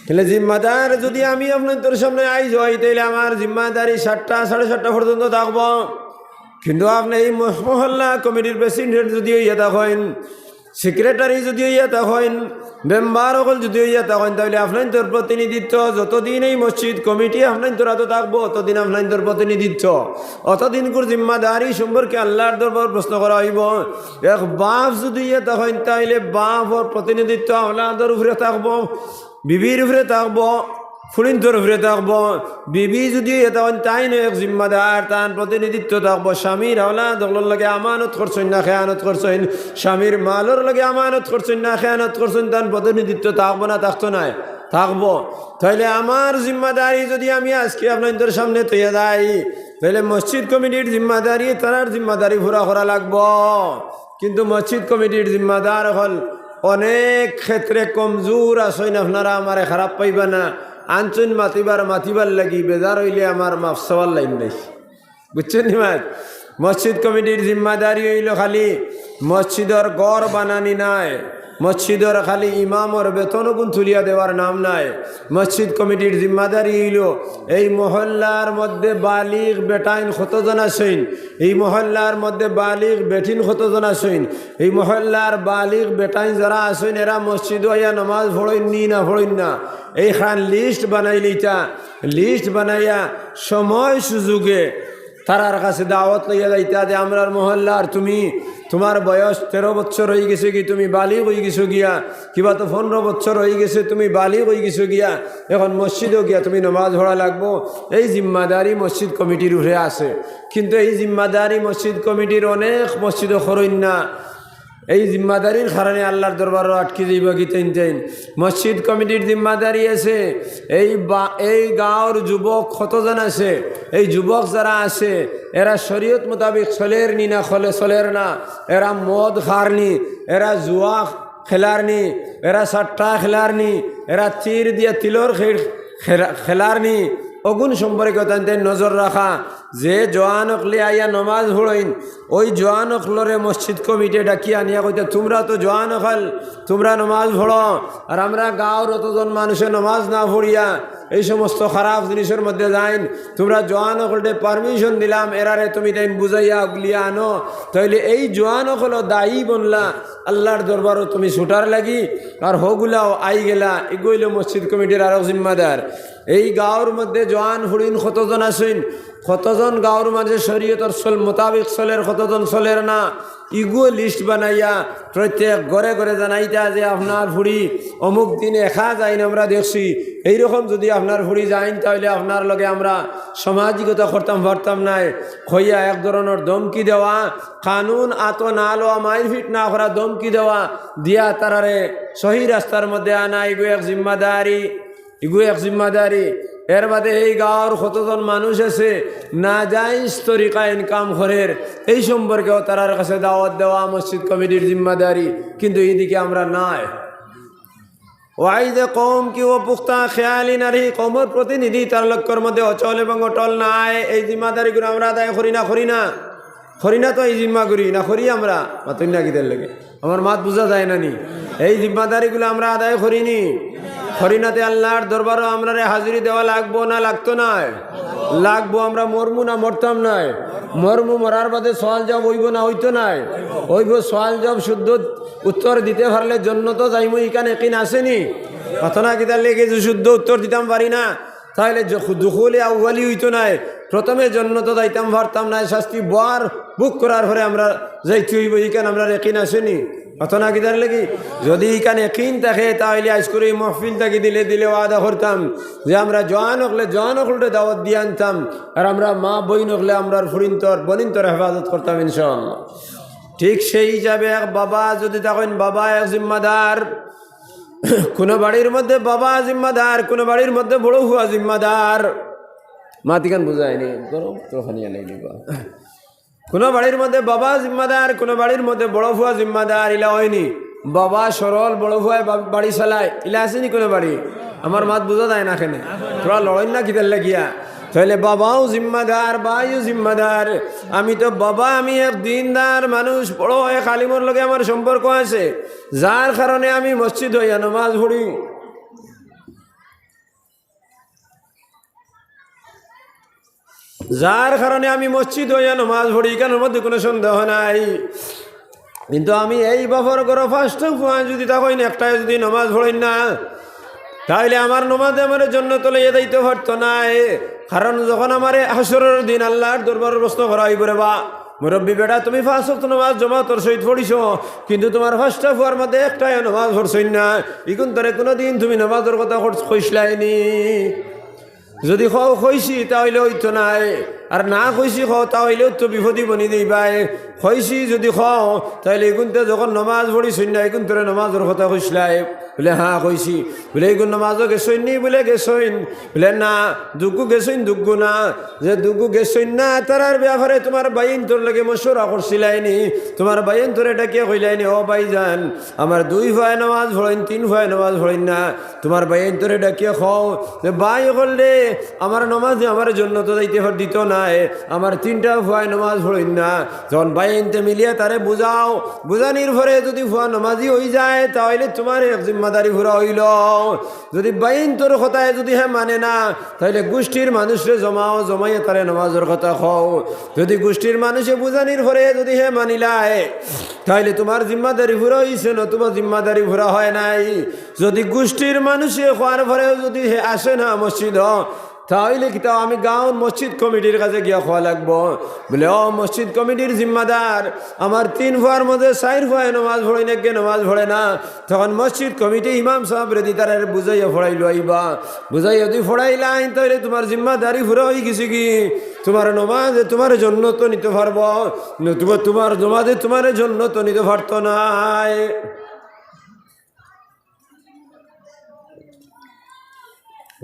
তাইলে জিম্মাদার যদি আমি আপনাইন্তর সামনে আইজ অই, তাইলে আমার জিম্মাদারি সাতটা, সাড়ে সাতটা পর্যন্ত থাকবো। কিন্তু আপনে এই মহ-, মহল্লা কমিটির প্রেসিডেন্ট যদি অইয়া থাকইন, সেক্রেটারি যদি অইয়া থাকইন, মেম্বার অকল যদি অইয়া থাকইন, তাইলে আপনাইন্তর প্রতিনিধিত্ব যতদিন এই মসজিদ কমিটি আপনাইন্তর আতো থাকবো, অতদিন আপনাইন্তর প্রতিনিধিত্ব, অতদিনকুর জিম্মাদারি সম্পর্কে আল্লাহর দরবারো প্রশ্ন করা অইবো। এক বাপ যদি অইয়া থাকইন, তাইলে বাপর প্রতিনিধিত্ব আওলাদর উপরে থাকবো, বিবির উপরে থাকবো, ফুড়িন্তর উপরে থাকবো। বিবি যুদি ইতা অইন, তাইনও এক জিম্মাদার, তান প্রতিনিধিত্ব থাকবো। স্বামীর আওলাদ অকলর লগে আমানত করছইন না খেয়ানত করছইন, স্বামীর মালর লগে আমানত করছইন না খেয়ানত করছইন, তান প্রতিনিধিত্ব থাকবো না থাকতো নায়? থাকবো। তাইলে আমার জিম্মাদারি যুদি আমি আজকে আপনাইন্তর সামনে থইয়া যাই, তাইলে মসজিদ কমিটির জিম্মাদারি, তারার জিম্মাদারি পুরা করা লাগবো। কিন্তু মসজিদ কমিটির জিম্মাদার অকল অনেক ক্ষেত্রে কমজোর আছইন, আপনারা আমারে খারাপ পাইবা না। আনছইন মাতিবার, মাতিবার লাগি, বেজার অইলে আমার মাফ চাওয়ার লাইন নাই। বুঝছইন নি মাত? মসজিদ কমিটির জিম্মাদারি অইলো খালি মসজিদর ঘর বানানি নায়, মসজিদর খালি ইমামর বেতন অগুন তুলিয়া দেওয়ার নাম নায়। মসজিদ কমিটির জিম্মাদারি অইলো এই মহল্লার মধ্যে বালিগ বেটাইন কতজন আছইন, এই মহল্লার মধ্যে বালিগ বেটিন কতজন আছইন, এই মহল্লার বালিগ বেটাইন যারা আছইন, এরা মসজিদো আইয়া নমাজ পড়ইন নি না পড়ইন না, এইখান লিস্ট বানাইলিতা। লিস্ট বানাইয়া সময় সুযোগে তারার কাছে দাওয়াত লইয়া যাইতা যে, "আমরার মহল্লার তুমি, তুমার বয়স তেরো বছর অইগেছেগি, তুমি বালিগ অইগেছো গিয়া, কিবা তো পনরো বছর অইগেছে, তুমি বালিগ অইগেছো গিয়া, এখন মসজিদো গিয়া তুমি নমাজ পড়া লাগবো।" এই জিম্মাদারি মসজিদ কমিটির উপরে আছে, কিন্তু এই জিম্মাদারি মসজিদ কমিটির অনেক মসজিদো করইন না। এই জিম্মাদারির কারণে আল্লার দরবারো আটকি যাইবা কিতা তাইন তাইন। মসজিদ কমিটির জিম্মাদারি আছে, এই বা-, এই গাঁওর যুবক কতজন আছে, এই যুবক যারা আছে, এরা শরীয়ত মোতাবেক চলের নি না খলে-, চলের না, এরা মদ খার নি, এরা জুয়া খেলার নি, এরা সাট্টা খেলার নি, এরা তীর দিয়া তিলর খে-, খেলা-, খেলার নি, অগুন সম্পর্কে তাইন তাইন নজর রাখা। যে জোয়ান অকলে আইয়া নমাজ পড়ইন, ওই জোয়ান অকলরে মসজিদ কমিটি ডাকিয়া আনিয়া কইতা, "তুমরা তো জোয়ান অকল, তুমরা নমাজ পড়ো, আর আমরা গাঁওর অতজন মানুষে নমাজ না পড়িয়া এই সমস্ত খারাপ জিনিসর মধ্যে যাইন, তুমরা জোয়ান অকলরে পারমিশন দিলাম, এরারে তুমি তাইন বুঝাইয়া অগুলিয়া আনো।" তাইলে এই জোয়ান অকল দায়ী বনলা, আল্লার দরবারো তুমি ছুটার লাগি, আর হগুলাও আইগেলা, ইগু অইলো মসজিদ কমিটির আরক জিম্মাদার। এই গাঁওর মধ্যে জোয়ান ফুড়িন কতজন আছইন, কতজন গাঁওর মাঝে শরীয়তর চল-, মোতাবেক চলের, কতজন চলের না, ইগুও লিস্ট বানাইয়া প্রত্যেক ঘরে ঘরে জানাইতা যে, "আপনার ফুড়ি অমুক দিন একা যাইন আমরা দেখছি।" এইরকম যুদি আপনার ফুড়ি যাইন, তাইলে আপনার লগে আমরা সামাজিকতা করতাম পারতাম নায়। কইয়া এক ধরনর ধমকি দেওয়া, কানুন আতো না লওয়া, মাইরপিট না করা, ধমকি দেওয়া, দিয়া তারারে সহি রাস্তার মধ্যে আনা, ইগু এক জিম্মাদারি। ইগু এক জিম্মাদারি। এর বাদে এই গাঁওর কতজন মানুষ আছে, নাজাইজ তরিকা ইনকাম করের, এই সম্পর্কেও তারার কাছে দাওয়াত দেওয়া মসজিদ কমিটির জিম্মাদারি, কিন্তু ইদিকে আমরা নাই। ওয়াইজে কওম কি ও পুখতা খেয়ালি নারী, কওমর প্রতিনিধি, তার লক্ষ্যর মধ্যে অচল এবং অটল নাই। এই জিম্মাদারিগুলো আমরা আদায় করি না, করি না? করি না তো এই জিম্মাগুরি, না করি আমরা? মাতইন না কিতার লাগি? আমার মাত বুঝা যায় না নি? এই জিম্মাদারিগুলো আমরা আদায় করি নি? করি না তে আল্লার দরবারো আমরারে হাজিরি দেওয়া লাগবো না লাগতো নায়? লাগবো। আমরা মরমু না মরতাম নায়? মরমু, মরার বাদে সওয়াল জবাব অইবো না অইতো নায়? অইবো। সওয়াল জবাব শুদ্ধ উত্তর দিতে পারলে জন্নতো যাইমু, ইখান একিন আছে নি? অত না কিতার লাগি যে শুদ্ধ উত্তর দিতাম পারি না, তাইলে জ-, দুখুলে আউয়ালি অইতো নায়, প্রথমে জন্নতো যাইতাম পারতাম নায়, শাস্তি বার ভোগ করার পরে আমরা যাইতে অইবো, ইখান আমরার একিন আছে নি? অত না কিতার লাগি? যুদি ইখান একিন থাকে, তাইলে আইজকুর এই মহফিল থাকি দিলে দিলে ওয়াদা করতাম যে আমরা জোয়ান অকলে জোয়ান অকলরে দাওয়াত দিয়া আনতাম, আর আমরা মা বইন অকলে আমরার ফুড়িন্তর বনিন্তর হেফাজত করতাম ইনশাআল্লাহ। ঠিক সেই হিসাবে এক বাবা যুদি থাকইন, বাবা এক জিম্মাদার, কুনু বাড়ির মধ্যে বাবা জিম্মাদার, কুনু বাড়ির মধ্যে বড় ফুয়া জিম্মাদার। মাতিখান বুঝায়নি, গরম তো খানি আলাই দিবা। কুনু বাড়ির মধ্যে বাবা জিম্মাদার, কুনু বাড়ির মধ্যে বড় ফুয়া জিম্মাদার, ইলা অয়নি? বাবা সরল, বড় ফুয়ায় বা-, বাড়ি চালায়, ইলা আছে নি কুনু বাড়ি? আমার মাত বুঝা যায় না কেনে? তোরা লড়ইন না কিতার লাগিয়া? তাইলে বাবাও জিম্মাদার, ভাইও জিম্মাদার। আমি তো বাবা, আমি এক দিনদার মানুষ, বড় এক আলিমর লগে আমার সম্পর্ক আছে, যার কারণে আমি মসজিদ অইয়া নমাজ পড়ি, যার কারণে আমি মসজিদ অইয়া নমাজ পড়ি, ইখানর মধ্যে কুনু সন্দেহ নাই। কিন্তু আমি এই বাপর ঘরো পাঁচটা ফুয়া যুদি থাকইন, একটায় যুদি নমাজ পড়ইন না, তাইলে আমার নমাজে আমারে জন্নতো লইয়া যাইতো পারতো নায়। কারণ যখন আমারে হাশরর দিন আল্লার দরবারো প্রশ্ন করা অইবো, "রে বা, মুরব্বি বেটা, তুমি পাঁচ ওয়াক্ত নামাজ জমাতর সহিত পড়িছো, কিন্তু তুমার পাঁচটা ফুয়ার মধ্যে একটায়ও নামাজ পড়ছইন না, ইগুন তোরে কুনুদিন তুমি নামাজর কথা কর-, কইছলায়নি? যুদি কও কইছি, তা অইলে অইতো নায়, আর না কইছি কও, তা অইলেও তো বিপদি বনি যাইবায়। কইছি যুদি কও, তাইলে ইগুনতে যখন নামাজ পড়িছইন না, ইগুন তোরে নামাজর কথা কইছলায়? বুলে, "হ্যাঁ, কইছি।" বুলে, "ইগুন নামাজো গেছইন নি?" বুলে, "গেছইন।" বুলে, "না, দুগু গেছইন, দুগু না।" যে দুগু গেছইন না, তারার বেয়াপারে তুমার ভাইয়াইন্তর লগে মশওরা করছিলায়নি? তুমার ভাইয়াইন্তরে ডাকিয়া কইলায়নি, "ও ভাইজান, আমার দুই ফুয়ায় নামাজ পড়ইন, তিন ফুয়ায় নামাজ পড়ইন না।" তুমার ভাইয়াইন্তরে ডাকিয়া কও যে, "ভাই অকল রে, আমার নামাজে আমারে জন্নতো যাইতে পার-, দিতো নায়, আমার তিনটা ফুয়ায় নামাজ পড়ইন না।" যখন ভাইয়াইন্তে মিলিয়া তারে বুঝাও, বুঝানির পরে যুদি ফুয়া নামাজি অইযায়, তা অইলে তুমার এক জিম্মাদারি পুরা অইলো। যুদি ভাইয়াইন্তর কথায় যুদি হে মানে না, তাইলে গুষ্টির মানুষরে জমাও, জমাইয়া তারে নামাজর কথা কও। যুদি গুষ্টির মানুষে বুঝানির পরে যুদি হে মানিলায়, তাইলে তুমার জিম্মাদারি পুরা অইছে, নতুবা জিম্মাদারি পুরা অয় নাই। যুদি গুষ্টির মানুষে কওয়ার পরেও যুদি হে আসে না মসজিদো, তা অইলে কিতা আমি গাঁওর মসজিদ কমিটির কাছে গিয়া কওয়া লাগবো? বুলে, "ও মসজিদ কমিটির জিম্মাদার, আমার তিন ফুয়ার মধ্যে চাইর ফুয়ায় নামাজ পড়ইন, একে নামাজ পড়ে না।" তখন মসজিদ কমিটি ইমাম সাবরে দি তারারে বুঝাইয়া পড়াইলো আইবা। বুঝাইয়া যুদি পড়াইলাইন, তাইলে তুমার জিম্মাদারি পুরা অইগেছে গি? তুমার নামাজে তুমারে জন্নতো নিতো পারবো, নতুবা তুমার নামাজে তুমারে জন্নতো নিতো পারতো নায়।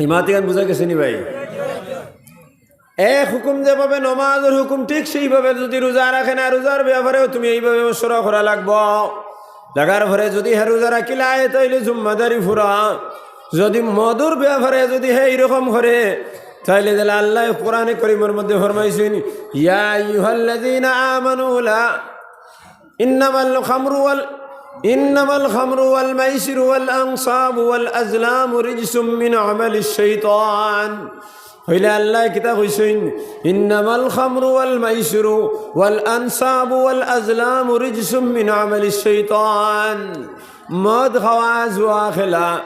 ই মাত ইখান বুঝা গেছে নি ভাই? এক হুকুম যেভাবে নমাজর হুকুম, ঠিক সেইভাবে যুদি রোজা রাখে না, রোজার বেয়াপারেও তুমি এইভাবে মশওরা করা লাগবো। লাগার পরে যুদি হে রোজা রাখিলায়, তাইলে জিম্মাদারি পুরা। যুদি মদর বেয়াপারে যুদি হে ইরকম করে, তাইলে দিলে আল্লায় কোরআনে করিমর মধ্যে ফরমাইছইন, "ইয়া আইয়ুহাল্লাযীনা আমানু লা, ইন্নামাল খামরু ওয়াল, ইন্নামাল খামরু ওয়াল মাইসিরু ওয়াল আনসাবু ওয়াল আজলামু রিজসুম মিন আমালিশ শাইতান।" অইলে আল্লায় কিতা কইছইন? "ইন্নামাল খামরু ওয়াল মাইসিরু ওয়াল আনসাবু ওয়াল আজলামু রিজসুম মিন আমালিশ শাইতান।" মদ খাওয়া, জুয়া খেলা,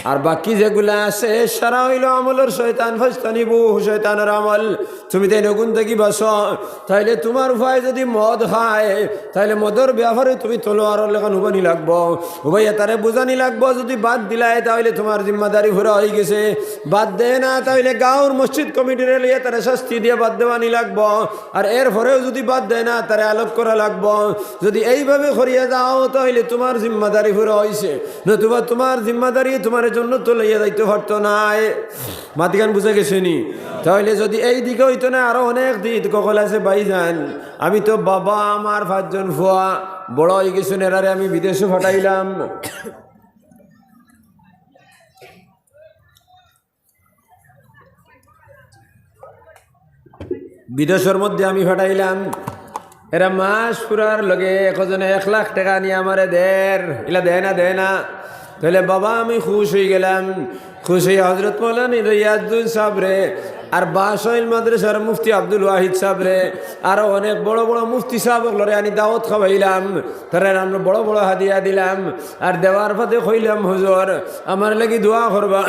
আর বাকি যেগুলা আছে, সারা অইলো আমলর শয়তান, ফাজতানিবু, শয়তানর আমল। তুমি তাইন অগুন থাকি বাঁচো। তাইলে তুমার ফুয়ায় যুদি মদ খায়, তাইলে মদর বেয়াপারে তুমি তলোয়ারর লাখান উবানি লাগবো, উবাইয়া তারে বুঝানি লাগবো। যুদি বাদ দিলায়, তাইলে তুমার জিম্মাদারি পুরা অইগেছে। বাদ দেয় না, তাইলে গাঁওর মসজিদ কমিটিরে লইয়া তারে শাস্তি দিয়া বাদ দেওয়ানি লাগবো। আর এর পরেও যুদি বাদ দেয় না, তারে আলোক করা লাগবো। যুদি এইভাবে করিয়া যাও, তাইলে তুমার জিম্মাদারি পুরা অইছে, নতুবা তুমার জিম্মাদারি তুমারে জন্নতো লইয়া যাইতো পারতো নায়। মাত ইখান বুঝা গেছে নি? তাইলে যুদি এই দিকে অইতো না, আরো অনেক দিক ককল আছে ভাইজান। আমি তো বাবা, আমার পাঁচজন ফুয়া বড় অইগেছইন, এরারে আমি বিদেশো পাঠাইলাম। বিদেশর মধ্যে আমি পাঠাইলাম, এরা মাস পুরার লগে একজনে এক লাখ টেকা আনিয়া আমারে দের, ইলা দেয় না, দেয় না। তাইলে বাবা আমি খুশ অইগেলাম, খুশ অইয়া হজরত মৌলানা রিয়াজুদ্দিন সাবরে, আর বাসইল মাদ্রাসার মুফতি আব্দুল ওয়াহিদ সাবরে, আরো অনেক বড় বড় মুফতি সাব অকলরে আনি দাওত খাওয়াইলাম, তারারে আমরা বড় বড় হাদিয়া দিলাম, আর দেওয়ার পথে কইলাম, "হুজুর, আমার লাগি দোয়া করবা।"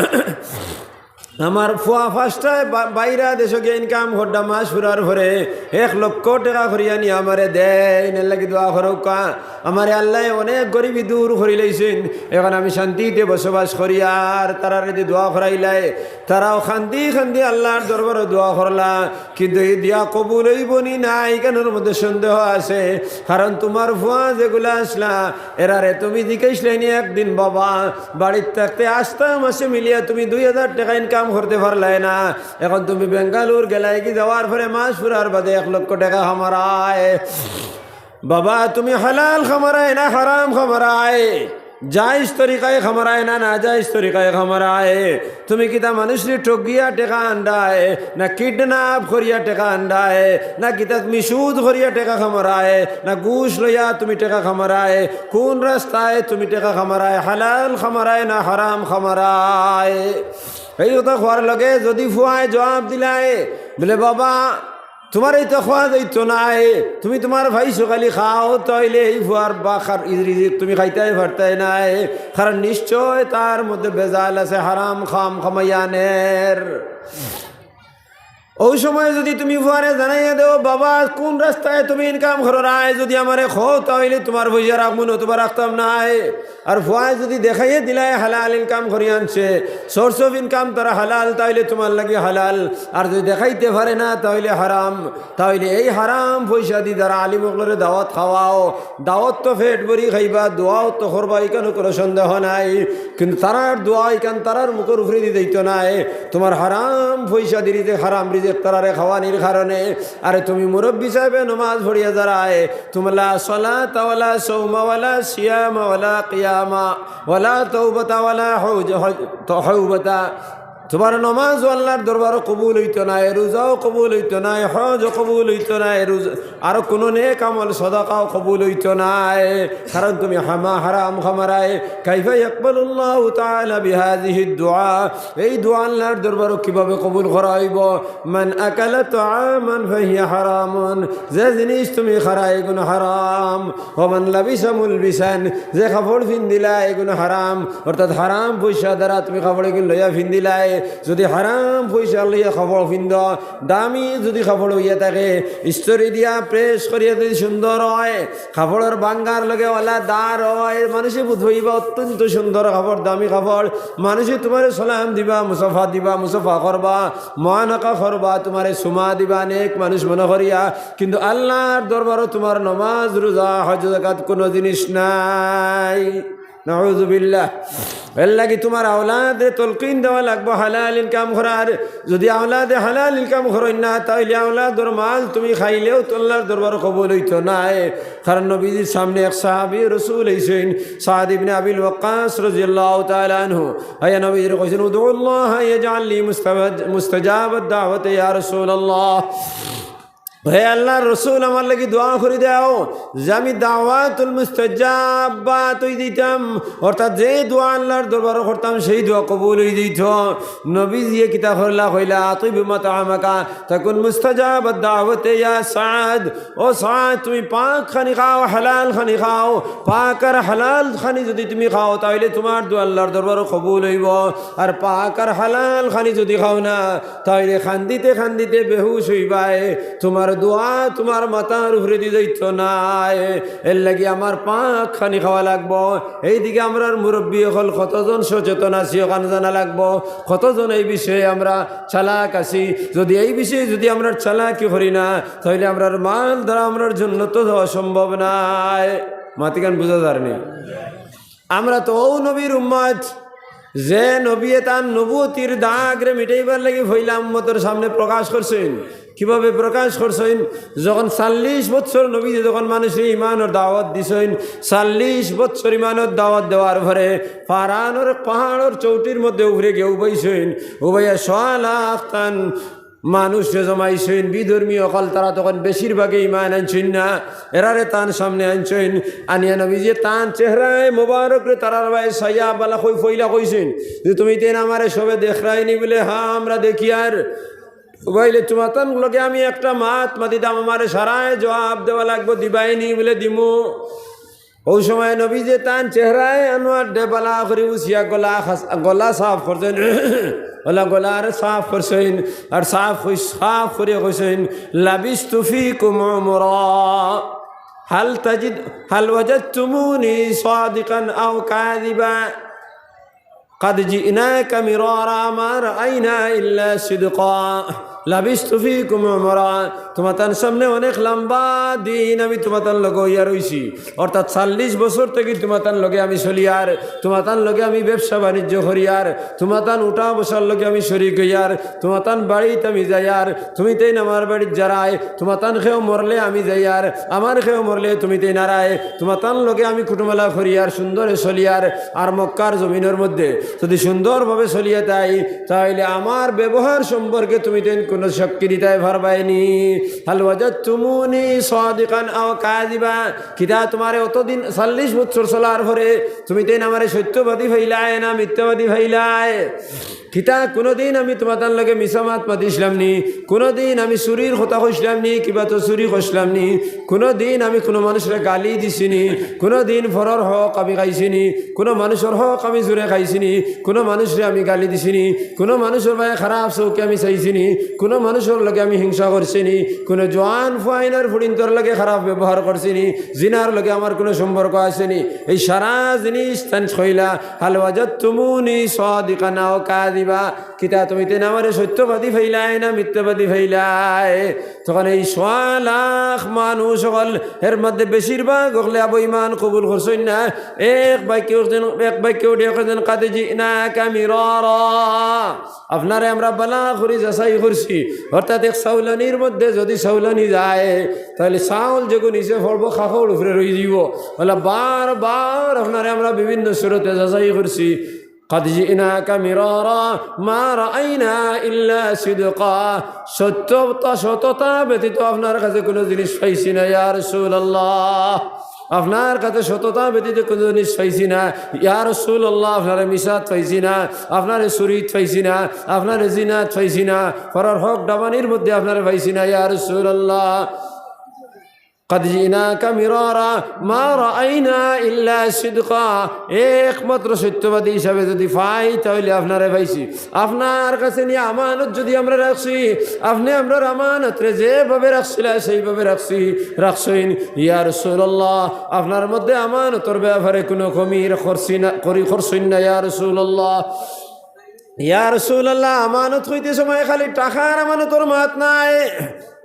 আমার ফুয়া পাঁচটায় বা-, বাইরা দেশো গিয়া ইনকাম কররা মাস পুরার পরে এক লক্ষ টেকা করিয়া আনি আমারে দেইন, এর লাগি দোয়া করউক্কা। আমারে আল্লায় অনেক গরিবি দূর করিলাইছইন, এখন আমি শান্তিতে বসবাস করি। আর তারারে দি দোয়া করাইলায়, তারাও কান্দি কান্দি আল্লার দরবারো দোয়া করলা, কিন্তু ই দোয়া কবুল অইবো নি না, ইখানর মধ্যে সন্দেহ আছে। কারণ তুমার ফুয়া যেগুলা আছলা, এরারে তুমি জিকাইছলায় নি একদিন, "বাবা, বাড়িত থাকতে আস্তা মাসে মিলিয়া তুমি দুই হাজার টেকা ইনকাম করতে পারলায় না, এখন তুমি বেঙ্গালুর গেলায় গি, যাওয়ার পরে মাস পুরার বাদে এক লক্ষ টেকা কামারায়। বাবা, তুমি হালাল কামারায় না হারাম কামারায়, জায়েজ তরিকায় কামারায় না নাজায়েজ তরিকায় কামারায়?" তুমি কিতা মানুষরে ঠগিয়া টেকা আনরায়, না কিডন্যাপ করিয়া টেকা আনরায়, না কিতা মিসুদ করিয়া টেকা কামারায়, না ঘুষ লইয়া তুমি টেকা কামারায়? কোন রাস্তায় তুমি টেকা কামারায়? হালাল কামারায় না হারাম কামারায়? এই কথা কওয়ার লগে যুদি ফুয়ায় জবাব দিলায়, বুলে, "বাবা, তুমারে ইতা কওয়া যাইতো নায়, তুমি তুমার পাইছো খালি খাও, তাইলে এই ফুয়ার বা খার-, ই রিজিক তুমি খাইতায় পারতায় নায়, কারণ নিশ্চয় তার মধ্যে ভেজাল আছে, হারাম কাম কামাইয়া আনের।" অউ সময় যুদি তুমি ফুয়ারে জানাইয়া দেও, "বাবা, কুন রাস্তায় তুমি ইনকাম কররায়, যুদি আমারে কও, তা অইলে তুমার পয়সা রাখমু, নতুবা রাখতাম নায়।" আর ফুয়ায় যুদি দেখাইয়া দিলায় হালাল ইনকাম করি আনছে, source of income তার হালাল, তা অইলে তুমার লাগি হালাল। আর যুদি দেখাইতে পারে না, তা অইলে হারাম। তা অইলে এই হারাম পয়সাদি যারা আলিম অকলরে দাওয়াত খাওয়াও, দাওয়াত তো পেট ভরি খাইবা, দোয়াও তো করবা, ইখানো কুনু সন্দেহ নাই। কিন্তু তারার দোয়া ইখান তারার মুখর উপরেদি যাইতো নায়। তুমার হারাম পয়সাদি রিজিক, হারাম রিজিক তারারে খাওয়ানির কারণে। আরে তুমি মুরব্বি সাবে নমাজ পড়িয়া যারায়, তুমরা লা সালাতা ওয়ালা সাওমা ওয়ালা সিয়ামা ওয়ালা কিয়ামা ওয়ালা তাওবাতা ওয়ালা হৌজ-, হৌজ-, তো হৌবাতা। তুমার নমাজও আল্লার দরবারো কবুল অইতো নায়, রোজাও কবুল অইতো নায়, হজও কবুল অইতো নায়, রোজা, আর কুনু নেক আমল সদাকাও কবুল অইতো নায়, কারণ তুমি হামা হারাম খামারায়। কাইফা ইয়াকবালুল্লাহু তাআলা বিহাযিহিদ দুআ? এই দোয়া আল্লার দরবারো কিভাবে কবুল করা অইবো? মান আকালা তাআমান ফাহিয়া হারামুন, যে জিনিস তুমি খারায়, এগুন হারাম। ওমান লাবিসা মুলবিসান, যে কাপড় ফিন্দিলায়, এগুন হারাম। অর্থাৎ হারাম পয়সা দ্বারা তুমি কাপড় এগুন লইয়া ফিন্দিলায়। যুদি হারাম পয়সা লইয়া কাপড় ফিন্দো, দামি যুদি কাপড় অইয়া থাকে, ইস্ত্রি দিয়া press করিয়া যুদি সুন্দর অয়, কাপড়র বাঙ্গার লগে ওলা দার অয়, মানষে বুঝইবা অত্যন্ত সুন্দর কাপড়, দামি কাপড়। মানষে তুমারে সালাম দিবা, মুসাফা দিবা, মুসাফা করবা, মুআনাকা করবা, তুমারে চুমা দিবা, নেক মানুষ মনো করিয়া। কিন্তু আল্লার দরবারো তুমার নমাজ, রোজা, হজ, যাকাত কুনু জিনিস নাই। নাউজুবিল্লাহ। এরলাগি তুমার আওলাদরে তলকিন দেওয়া লাগবো হালাল ইনকাম করার। যুদি আওলাদে হালাল ইনকাম করইন না, তা অইলে আওলাদর মাল তুমি খাইলেও তো আল্লার দরবারো কবুল অইতো নায়। কারণ নবীজির সামনে এক সাহাবী রসুল আইছইন, সাদ ইবনে আবিল ওয়াক্কাস রাদিয়াল্লাহু তাআলা আনহু। আইয়া নবীজিরে কইছইন, "উদউল্লাহ ইয়াজআল লি মুস্তাবাদ-, মুস্তাজাবাদ দাওয়াতে ইয়া রাসূলুল্লাহ।" হে আল্লার রসুল, আমার লাগি দোয়া করি দেও যে আমি দাওয়াতুল মুস্তাজাবাত অই যাইতাম, অর্থাৎ যে দোয়া আল্লার দরবারো করতাম, সেই দোয়া কবুল অই যাইতো। নবীজিয়ে কিতা করলা কইলা, "আতিব মাতআমাকা তাকুন মুস্তাজাবাদ দাওয়াতে ইয়া সাদ।" ও সাদ, তুমি পাক খানি খাও, হালাল খানি খাও। পাক আর হালাল খানি যুদি তুমি খাও, তা অইলে তুমার দোয়া আল্লার দরবারো কবুল অইবো। আর পাক আর হালাল খানি যুদি খাও না, তা অইলে কান্দিতে কান্দিতে বেহুশ অইবায়, তুমার দোয়া তুমার মাথার উপরেদি যাইতো নায়। এরলাগি আমার পাক খানি খাওয়া লাগবো। এইদিকে আমরার মুরব্বি অকল কতজন সচেতন আছি, অখান জানা লাগবো। কতজন এই বিষয়ে আমরা চালাক আছি। যুদি এই বিষয়ে যুদি আমরা চালাকি করি না, তা অইলে আমরার মাল দ্বারা আমরার জন্নতো যাওয়া সম্ভব নায়। মাতিখান বুঝা যারনি? আমরা তো অউ নবীর উম্মত, যে নবীয়ে তান নবুয়তির দাগরে মিটাইবার লাগি পয়লা উম্মতর সামনে প্রকাশ করছইন। কিভাবে প্রকাশ করছইন? যখন চাল্লিশ বছর নবীয়ে যখন মানষরে ইমানর দাওয়াত দিছইন, চাল্লিশ বছর ইমানর দাওয়াত দেওয়ার পরে ফারানর পাহাড়র চৌটির মধ্যে উপরে গিয়া উবাইছইন, উবাইয়া সোয়া লাখ তান মানুষরে জমাইছইন, বিধর্মী অকল, তারা তখন বেশিরভাগে ইমান আনছইন না। এরারে তান সামনে আনছইন, আনিয়া নবীজিয়ে তান চেহারায় মোবারকরে তারার বায় চাইয়া বালা কই পয়লা কইছইন যে, "তুমিতাইন আমারে সবে দেখরায়নি?" বুলে, "হ্যাঁ, আমরা দেখিয়ার।" বুলে, "তুমাতান লগে আমি একটা মাত মাতিতাম, আমারে সারায় জবাব দেওয়া লাগবো, দিবায়নি?" বুলে, "দিমু।" অউ সময় নবীজিয়ে তান চেহারায় আনোয়াররে বালা করি উচিয়া গলা খাস-, গলা সাফ করছইন, ওলা গলারে সাফ করছইন, আর সাফ করি কইছইন, "লাবিস্তু ফীকুম উমরা, হাল তাজিদ, হাল ওয়াজাদতুমুনি সাদিকান আও কাযিবা?" قد جئناك مرارا ما رأينا إلا صدقا لبثت فيكم عمرا। তুমাতান সামনে অনেক লম্বা দিন আমি তুমাতান লগে অইয়া রইছি, অর্থাৎ চাল্লিশ বছর থাকি তুমাতান লগে আমি চলিয়ার, তুমাতান লগে আমি ব্যবসা বাণিজ্য করিয়ার, তুমাতান উঠা বসার লগে আমি শরিক অইয়ার, তুমাতান বাড়িত আমি যাইয়ার, তুমিতাইন আমার বাড়িত যারায়, তুমাতান কেউ মরলে আমি যাইয়ার, আমার কেউ মরলে তুমিতাইন আরায়, তুমাতান লগে আমি কুটুমলা করিয়ার, সুন্দরে চলিয়ার, আর মক্কার জমিনর মধ্যে যুদি সুন্দরভাবে চলিয়া যাই, তা অইলে আমার ব্যবহার সম্পর্কে তুমিতাইন কুনু সাক্ষী দিতায় পারবায়নি। হাল ওয়াজাদতুমুনি সাদিকান আও কাযিবা? কিতা তুমারে অতদিন চাল্লিশ বছর চলার পরে তুমিতাইন আমারে সত্যবাদী পাইলায় না মিথ্যাবাদী পাইলায়? কিতা কুনুদিন আমি তুমাতান লগে মিছা মাত মাতিছলাম নি? কুনুদিন আমি চুরির কথা কইছলাম নি? কিবা তো চুরি করছলাম নি? কুনুদিন আমি কুনু মানুষরে গালি দিছি নি? কুনুদিন পরর হক আমি খাইছি নি? কুনু মানুষর হক আমি জুরে খাইছি নি? কুনু মানুষরে আমি গালি দিছি নি? কুনু মানুষর বায় খারাপ চউখে আমি চাইছি নি? কুনু মানুষর লগে আমি হিংসা করছি নি, কুনু জোয়ান ফুয়াইনর ফুড়িন্তর লগে খারাপ ব্যবহার করছি নি, জিনার লগে আমার কুনু সম্পর্ক আছে নি। এই সারা জিনিস তান কইলা, হাল ওয়াজাদতুমুনি সাদিকান আও কাযিবা, কিতা তুমি তাইন আমারে সত্যবাদী পাইলায় না মিথ্যাবাদী পাইলায়? তখন এই সোয়া লাখ মানুষ অকল, এর মধ্যে বেশিরভাগ অকলে আবু ইমান কবুল করছইন না। এক বাক্যে উঠছেন, এক বাক্যে উঠে কইছেন, "কাদ জিনাকা মিরারা।" আপনারে আমরা বালা করি যাচাই করছি, অর্থাৎ এক চাউলানির মধ্যে যদি চাউলানি যায়, তাহলে চাউল যেগু নিচে পড়বো, কাপড় উপরে রই দিব। বলে, বারবার আপনারে আমরা বিভিন্ন সুরতে যাচাই করছি। কাদ জিনাকা মিরারা মা রাআইনা ইল্লা সিদকা। সত্যতা, সততা ব্যতীত আপনার কাছে কুনু জিনিস পাইছি না, ইয়া রাসূলুল্লাহ। আপনার কাছে সততা ব্যতীত কুনু জিনিস পাইছি না, ইয়া রাসূলুল্লাহ। আপনারে মিছাত পাইছি না, আপনারে চুরিত পাইছি না, আপনারে জিনাত পাইছি না, পরর হক ডাবানির মধ্যে আপনারে পাইছি না, ইয়া রাসূলুল্লাহ। কাদ জিনাকা মিরারা মা রাআইনা ইল্লা সিদকা। একমাত্র সত্যবাদী হিসাবে যদি পাই, তাহলে আপনারে পাইছি। আপনার কাছে নিয়া আমানত যদি আমরা রাখছি, আপনে আমরার আমানতরে যেভাবে রাখছিলা, সেইভাবে রাখছি, রাখছইন। ইয়া রাসূলুল্লাহ, আপনার মধ্যে আমানতর ব্যাপারে কুনু কমি করছি না, করি করছইন না, ইয়া রাসূলুল্লাহ। ইয়া রাসূলুল্লাহ, আমানত কইতে সময় খালি টাকার আমানতর মাত নায়।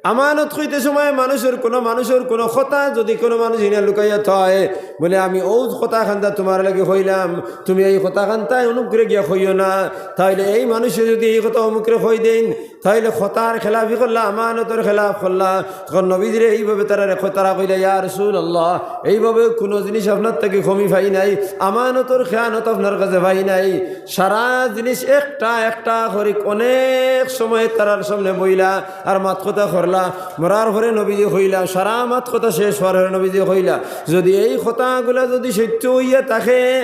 আমানত কইতে সময় মানুষর কুনু, মানুষর কুনু কথা যদি কুনু মানুষ ইনা লুকাইয়া থয়, বলে, "আমি অউ কথা খান্দা তুমার লাগি কইলাম, তুমি এই কথা খান্দায় অমুকরে গিয়া কইও না।" তাইলে এই মানুষে যদি এই কথা অমুকরে কই দেইন, তাইলে কথার খেলাফি করলা, আমানতর খেলাফ করলা। তখন নবীজিরে এইভাবে তারারে ক-, তারা কইলা, "ইয়া রাসূলুল্লাহ, এইভাবে কুনু জিনিস আপনার থাকি কমি পাই নাই, আমানতর খেয়ানত আপনার কাছে পাই নাই।" সারা জিনিস একটা একটা করি অনেক সময় তারার সামনে বইলা আর মাত কথা করলা। মরার পরে নবীজি কইলা, সারা মাত কথা শেষ হওয়ার পরে নবীজি কইলা, "যদি এই কথাগুলা যদি সত্য হইয়া থাকে,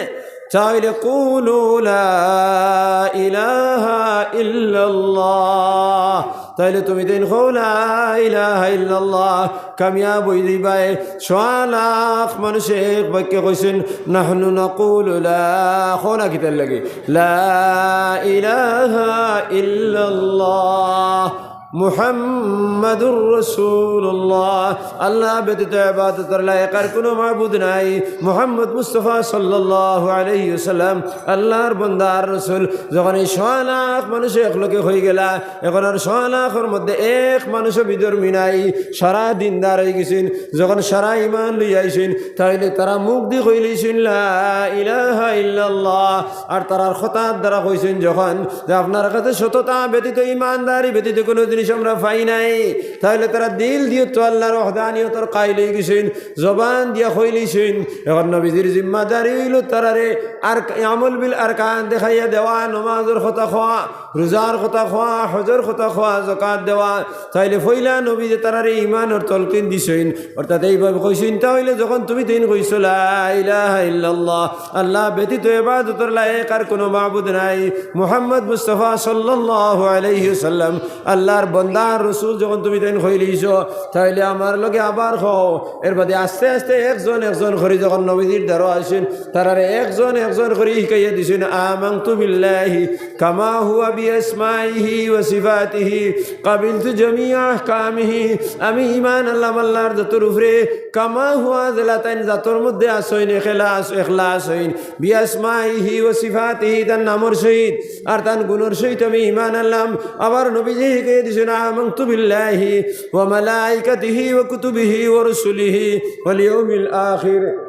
তাইলে কুলু লা ইলাহা ইল্লাল্লাহ, তাইলে তুমি তাইন কও লা ইলাহা ইল্লাল্লাহ, কামিয়াব অই যাইবায়।" সোয়া লাখ মানুষে এক বাক্যে কইছইন, "নাহনু নাকুলু লা", কও না কিতার লাগি? "লা ইলাহা ইল্লাল্লাহ মুহাম্মাদুর রাসূলুল্লাহ।" আল্লাহ ব্যতীত ইবাদতর লায়েক আর কুনু মাবুদ নাই। মুহাম্মদ মুস্তাফা সাল্লাল্লাহু আলাইহি ওয়াসাল্লাম আল্লাহর বান্দা আর রাসূল। যখন এই সোয়া লাখ মানুষ এক লগে হই গেলা, এখন আর সোয়া লাখর মধ্যে এক মানুষও বিধর্মী নাই, সারা দিনদার হই গেছইন। যখন সারা ইমান লইয়া আইছইন, তাইলে তারা মুখ দি কইলিছইন, "লা ইলাহা ইল্লাল্লাহ।" আর তারার কথার দ্বারা কইছইন যখন যে, "আপনার কাছে সততা ব্যতীত, ইমানদারি ব্যতীত কুনু জিনিস আমরা পাই নাই।" তাইলে তারা দিল দিয়া তো আল্লাহর ওয়াহদানিয়তর কাইল হই গেছইন, জবান দিয়া কইলিছইন। এখন নবীজির জিম্মাদারি হইল তারারে আর আমল বিল আরকান দেখাইয়া দেওয়া, নমাজর কথা কওয়া, রোজার কথা কওয়া, হজর কথা কওয়া, যাকাত দেওয়া। তাইলে পয়লা নবীজি তারারে ইমানর তলকিন দিছইন, অর্থাৎ এইভাবে কইছইন, তাইলে যখন তুমি তাইন কইছো, "লা ইলাহা ইল্লাল্লাহ, আল্লাহ ব্যতীত ইবাদতর লায়েক আর কুনু মাবুদ নাই, মুহাম্মদ মুস্তাফা সাল্লাল্লাহু আলাইহি ওয়াসাল্লাম আল্লাহর বান্দা আর রাসূল", যখন তুমি তাইন কইলিছো, তাইলে আমার লগে আবার কও। এর বাদে আস্তে আস্তে একজন একজন করি যখন নবীজির দ্বারো আইছইন, তারারে একজন একজন করি হিকাইয়া দিছইন, "আমানতু বিল্লাহি কামা হুয়া বিআসমাইহি ওয়া সিফাতিহি, কাবিলতু জামিআ আহকামিহি।" আমি ইমান আনলাম আল্লাহর জাতর উপরে, কামা হুয়া, যেলা তাইন জাতর মধ্যে আছইন, এখলাস, এখলাস অইন, বিআসমাইহি ওয়া সিফাতিহি, তান নামর সহিত আর তান গুণর সহিত আমি ইমান আনলাম। আবার নবীজি হিকাইয়া দিছইন, "আমানতু বিল্লাহি ওয়া মালাইকাতিহি ওয়া কুতুবিহি ওয়া রুসুলিহি ওয়াল ইয়াউমিল আখির।"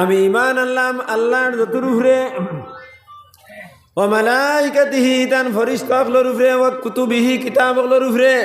আমি ইমান আনলাম আল্লাহর জাতর উপরে, ওয়া মালাইকাতিহি, তান ফিরিস্তা অকলর উপরে, ওয়া কুতুবিহি, কিতাব অকলর উপরে,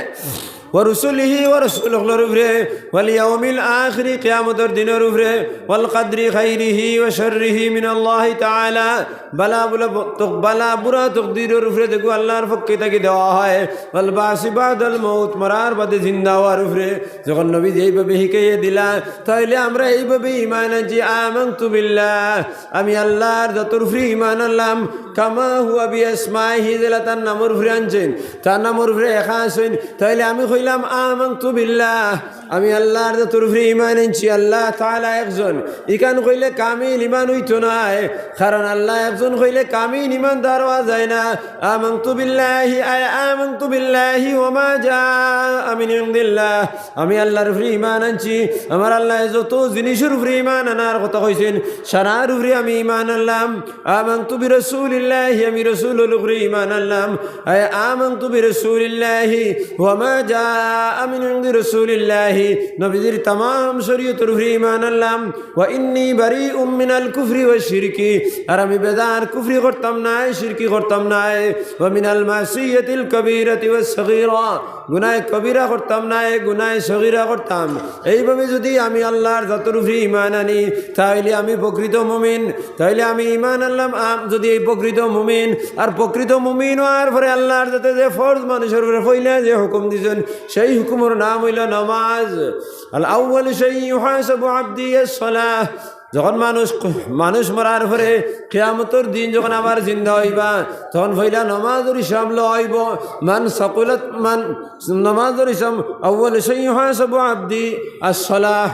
ওয়া রুসুলিহি, ওয়া রাসূল অকলর উপরে, ওয়াল ইয়াউমিল আখিরি, কিয়ামতর দিনর উপরে, ওয়াল কদরি খাইরিহি ওয়া শাররিহি মিনাল্লাহি তাআলা, বালা বুরা, বালা বুরা তকদিরর উপরে যেগু আল্লাহর পক্ষ থাকি দেওয়া হয়, ওয়াল বাসি বাদাল মাউত, মরার বাদে জিন্দা হওয়ার উপরে। যখন নবীজি এইভাবে হিকাইয়া দিলা, তাইলে আমরা এইভাবে ইমান আনছি, "আমানতু বিল্লাহ, আমি আল্লাহর জাতর উপরে ইমান আনলাম, কামা হুয়া বিআসমাইহি, যেলা তান নামর উপরে আনছইন, তান নামর উপরে একা আছইন।" তাইলে আমি কইলাম, "আমানতু বিল্লাহ, আমি আল্লাহর জাতর উপরে ইমান আনছি, আল্লাহ তাআলা একজন। ইখান কইলে কামিল ইমান অইতো নায়, কারণ আল্লাহ একজন কইলে কামিল ইমানদার অওয়া যায় না। আমানতু বিল্লাহি, আয় আমানতু বিল্লাহি ওয়া মা জাআ মিন ইনদিল্লাহ। আমি আল্লাহর উপরে ইমান আনছি। আমার আল্লাহ যত জিনিসর উপরে ইমান আনার কথা কইছইন, সারার উপরে আমি ইমান আনলাম। আমানতু বিরাসূলিল্লাহি, আমি রাসূলর উপরে ইমান আনলাম। আয় আমানতু বিরাসূলিল্লাহি ওয়া মা জাআ মিন ইনদি রাসূলিল্লাহি, নবীজির তামাম শরীয়তর উপরে ইমান আনলাম। ওয়া ইন্নী বারীউম মিনাল কুফরি ওয়া শিরকি, আর আমি বেজার কুফরি করতাম নায়, শিরকি করতাম নায়। ওয়া মিনাল মাসিয়াতিল কাবীরাতি ওয়াস সগীরা, গুনাহে কবিরা করতাম নায়, গুনাহে সগীরা করতাম। এইভাবে যদি আমি আল্লাহর জাতর উপরে ইমান আনি, তাইলে আমি প্রকৃত মুমিন। তাইলে আমি ইমান আনলাম, আম, যদি এই প্রকৃত মুমিন, আর প্রকৃত মুমিন অওয়ার পরে আল্লাহর জাতে যে ফরজ মানুষর উপরে পয়লা যে হুকুম দিছইন, সেই হুকুমর নাম অইলো নামাজ। আল আউয়ালু শাইইন ইউহাসাবু আবদি আস সালাহ। যখন মানুষ, মানুষ মরার পরে কিয়ামতর দিন যখন আবার জিন্দা অইবা, তখন পয়লা নমাজর হিসাব লওয়া অইবো। মান সাকুলাত, মান, নমাজর হিসাব, আউয়ালু শাইইন ইউহাসাবু আবদি আস সালাহ।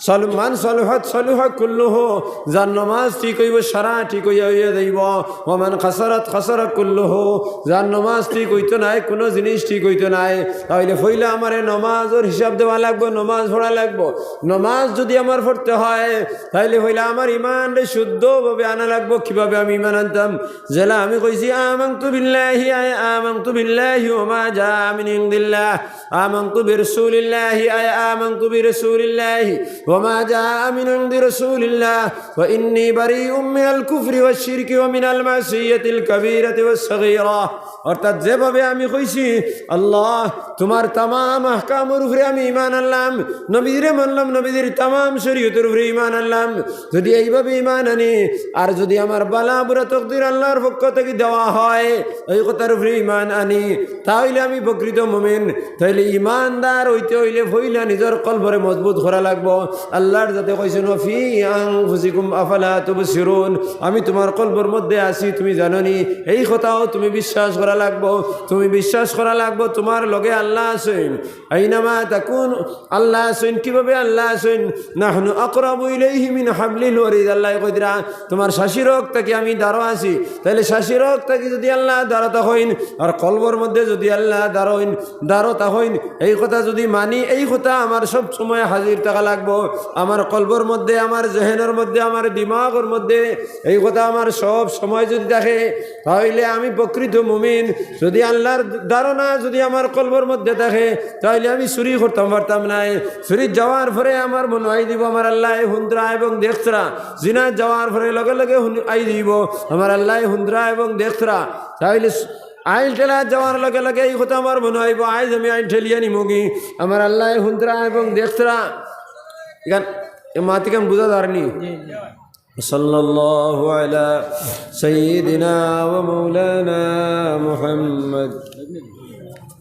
সাল-, মান সালুহাত সালুহা কুল্লুহু, যার নমাজ ঠিক অইবো, সারা ঠিক অইয়া অইয়া যাইবো। ওয়া মান খাসারাত খাসারা কুল্লুহু, যার নমাজ ঠিক অইতো নায়, কুনু জিনিস ঠিক অইতো নায়। তাইলে পয়লা আমারে নমাজর হিসাব দেওয়া লাগবো, নমাজ পড়া লাগবো। নমাজ যদি আমার পড়তে হয়, তাইলে পয়লা আমার ইমানরে শুদ্ধভাবে আনা লাগবো। কিভাবে আমি ইমান আনতাম? যেলা আমি কইছি, আমানতু বিল্লাহি, আয় আমানতু বিল্লাহি ওয়া মা জাআ মিন ইনদিল্লাহ। আমানতু বিরাসূলিল্লাহি, আয় আমানতু বিরাসূলিল্লাহি ওয়া মা জাআ মিন ইনদি রাসূলিল্লাহ, ওয়া ইন্নী বারীউম মিনাল কুফরি ওয়াশ শিরকি ওয়া মিনাল মাসিয়াতিল কাবীরাতি ওয়াস সগীরা। অর্থাৎ যেভাবে আমি কইছি, আল্লাহ, তুমার তামাম আহকামর উপরে আমি ইমান আনলাম, নবীজিরে মানলাম, নবীজির তামাম শরীয়তর উপরে ইমান আনলাম। যদি এইভাবে ইমান আনি, আর যদি আমার বালা বুরা তকদির আল্লাহর পক্ষ থাকি দেওয়া হয়, এই কথার উপরে ইমান আনি, তাইলে আমি প্রকৃত মুমিন। তাইলে ইমানদার অইতে অইলে পয়লা নিজর কলবরে মজবুত করা লাগবো। আল্লাহর জাতে কইছইন, "ওয়া ফি আনফুসিকুম আফালা তুবসিরুন।" আমি তুমার কলবর মধ্যে আছি, তুমি জানো নি? এই কথাও তুমি বিশ্বাস করা লাগবো। তুমি বিশ্বাস করা লাগবো, তুমার লগে আল্লাহ আছইন। আইনামা তাকুন, আল্লাহ আছইন। কিভাবে আল্লাহ আছইন? "নাহনু আকরাবু ইলাইহি মিন হাবলিল ওয়ারিদ।" আল্লায় কইরা, "তুমার শাশিরক থাকি আমি দারো আছি।" তাইলে শাশিরক থাকি যদি আল্লাহ দারো থাকইন, আর কলবর মধ্যে যদি আল্লাহ দারইন, দারো থাকইন, এই কথা যদি মানি, এই কথা আমার সব সময় হাজির থাকা লাগবো। আমার কলবর মধ্যে, আমার জেহেনর মধ্যে, আমার দিমাগর মধ্যে এই কথা আমার সব সময় যদি থাকে, তাইলে আমি প্রকৃত মুমিন। যদি আল্লাহর ধারণা যদি আমার কলবর মধ্যে থাকে, তাইলে আমি চুরি করতাম পারতাম নায়। চুরিত যাওয়ার পরে আমার মনো আই দিবো, আমার আল্লায় হুনতরা এবং দেখতরা। জিনাত যাওয়ার পরে লগে লগে হুন-, আই দিবো, আমার আল্লায় হুনতরা এবং দেখতরা। তাইলে স-, আইল ঠেলা যাওয়ার লগে লগে এই কথা আমার মনো আইবো, আইজ আমি আইল ঠেলিয়া নিমুগি, আমার আল্লায় হুনতরা এবং দেখতরা। ইখান, এ মাতিখান বুঝা যারনি? সাল্লাল্লাহু আলা সাইয়্যিদিনা ওয়া মাওলানা মুহাম্মদ।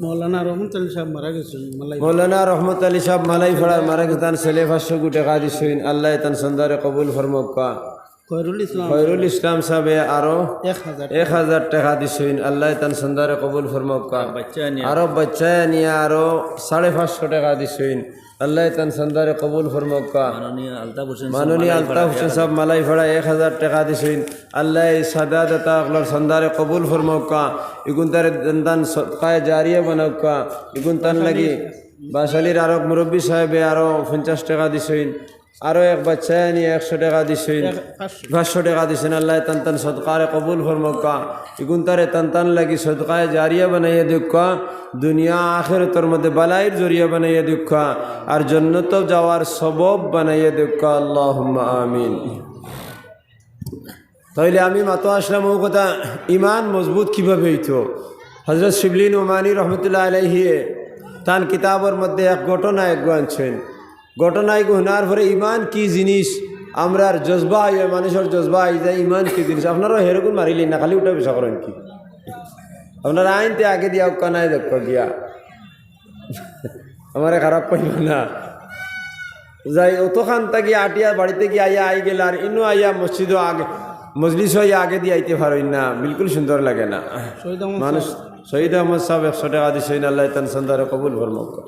মৌলানা রহমত আলী সাহেব মারা গেছেন, মালাই। মৌলানা রহমত আলী সাহেব মালাইপাড়ার মারা গেছেন, তান ছেলে পাঁচশো টেকা দিছইন, আল্লায় তান চান্দারে কবুল ফরমাউক্কা। খয়রুল ইসলাম। খয়রুল ইসলাম সাহেবে আরো এক হাজার। এক হাজার টেকা দিছইন, আল্লায় তান চান্দারে কবুল ফরমাউক্কা। বাচ্চা নিয়া। আরো বাচ্চা নিয়া আরো সাড়ে পাঁচশো টেকা দিছইন, আল্লায় তান চান্দারে কবুল ফরমাউক্কা। মাননীয় আলতাফ হোসেন সাহেব মাননীয় মালাইপাড়া আলতাফ হোসেন এক হাজার। সাহেব মালাইপাড়ায় এক হাজার টেকা দিছইন, আল্লায় এই চান্দা দাতা অকলর চান্দারে কবুল ফরমাউক্কা। ইগুন তারে তান তান সদকায়ে জারিয়া বানাউক্কা। ইগুন তান লাগি বাসালির আরক মুরব্বি সাহেবে আরো পঞ্চাশ টেকা দিছইন, আরো এক বাচ্চায় আনি একশো টেকা দিছইন, এক, পাঁচশো। পাঁচশো টেকা দিছইন। আল্লায় তান তান সদকারে কবুল ফরমাউক্কা। ইগুন তারে তান তান লাগি সদকায়ে জারিয়া বানাইয়া দেউক্কা, দুনিয়া আখিরাতর মধ্যে বালাইর জরিয়া বানাইয়া দেউক্কা, আর জন্নতো যাওয়ার সবব বানাইয়া দেউক্কা। আল্লাহুম্মা আমিন। তাইলে আমি মাতো আসলাম অউ কথা, ইমান মজবুত কিভাবে অইতো? হজরত শিবলি নোমানী রহমতুল্লাহ আলাইহিয়ে তান কিতাবর মধ্যে এক ঘটনা এগু আনছইন। ঘটনা এগু হুনার পরে ইমান কি জিনিস, আমরার জজবা আইয়া, মানুষর জজবা আই যায়, ইমান কি জিনিস। আপনারাও হেরকম মারিলেন না, খালি উঠা বসা করেন কি? আপনারা আইনতে আগে দিয়া উক্কা নাই দেখো গিয়া। আমারে খারাপ পাইবা না। যাই, অতখান থাকি আটিয়া বাড়িতে গিয়া আইয়া আই গেল, আর ইনো আইয়া মসজিদও আগে, মজলিসও আইয়া আগে দিয়া আইতে পারইন না, বিলকুল সুন্দর লাগে না। শহীদ আহমদ মানুষ, সাহেব। শহীদ আহমদ সাহেব একশো টেকা দিছইন, আল্লায় তান চান্দারে কবুল ফরমাউক্কা।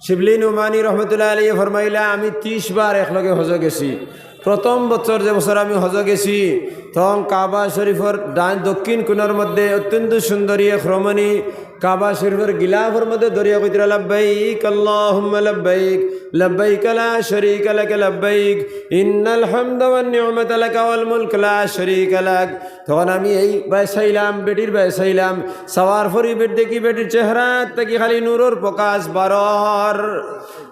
শিবলি নুমানি রহমতুল্লাহ আলাইহি ফরমাইলা, আমি ত্রিশ বার একলগে হজ গেছি। প্রথম বছর, যে বছর আমি হজ গেছি, তখন কাবা শরীফর ডান দক্ষিণ কোণর মধ্যে অত্যন্ত সুন্দরী এক রমণী কাবা শরীফর গিলাফর মধ্যে ধরিয়া কইতরা, "লাব্বাইক আল্লাহুম্মা লাব্বাইক, লাব্বাইক লা শারীকা লাকা লাব্বাইক, ইন্নাল হামদা ওয়ান নি'মাতা লাকা ওয়াল মুলক লা শারীকা লাক।" তখন আমি এই বায় চাইলাম, বেটির বায় চাইলাম, চাওয়ার পরে বেটি দেখি বেটির চেহারা থাকি খালি নূরর প্রকাশ বারর।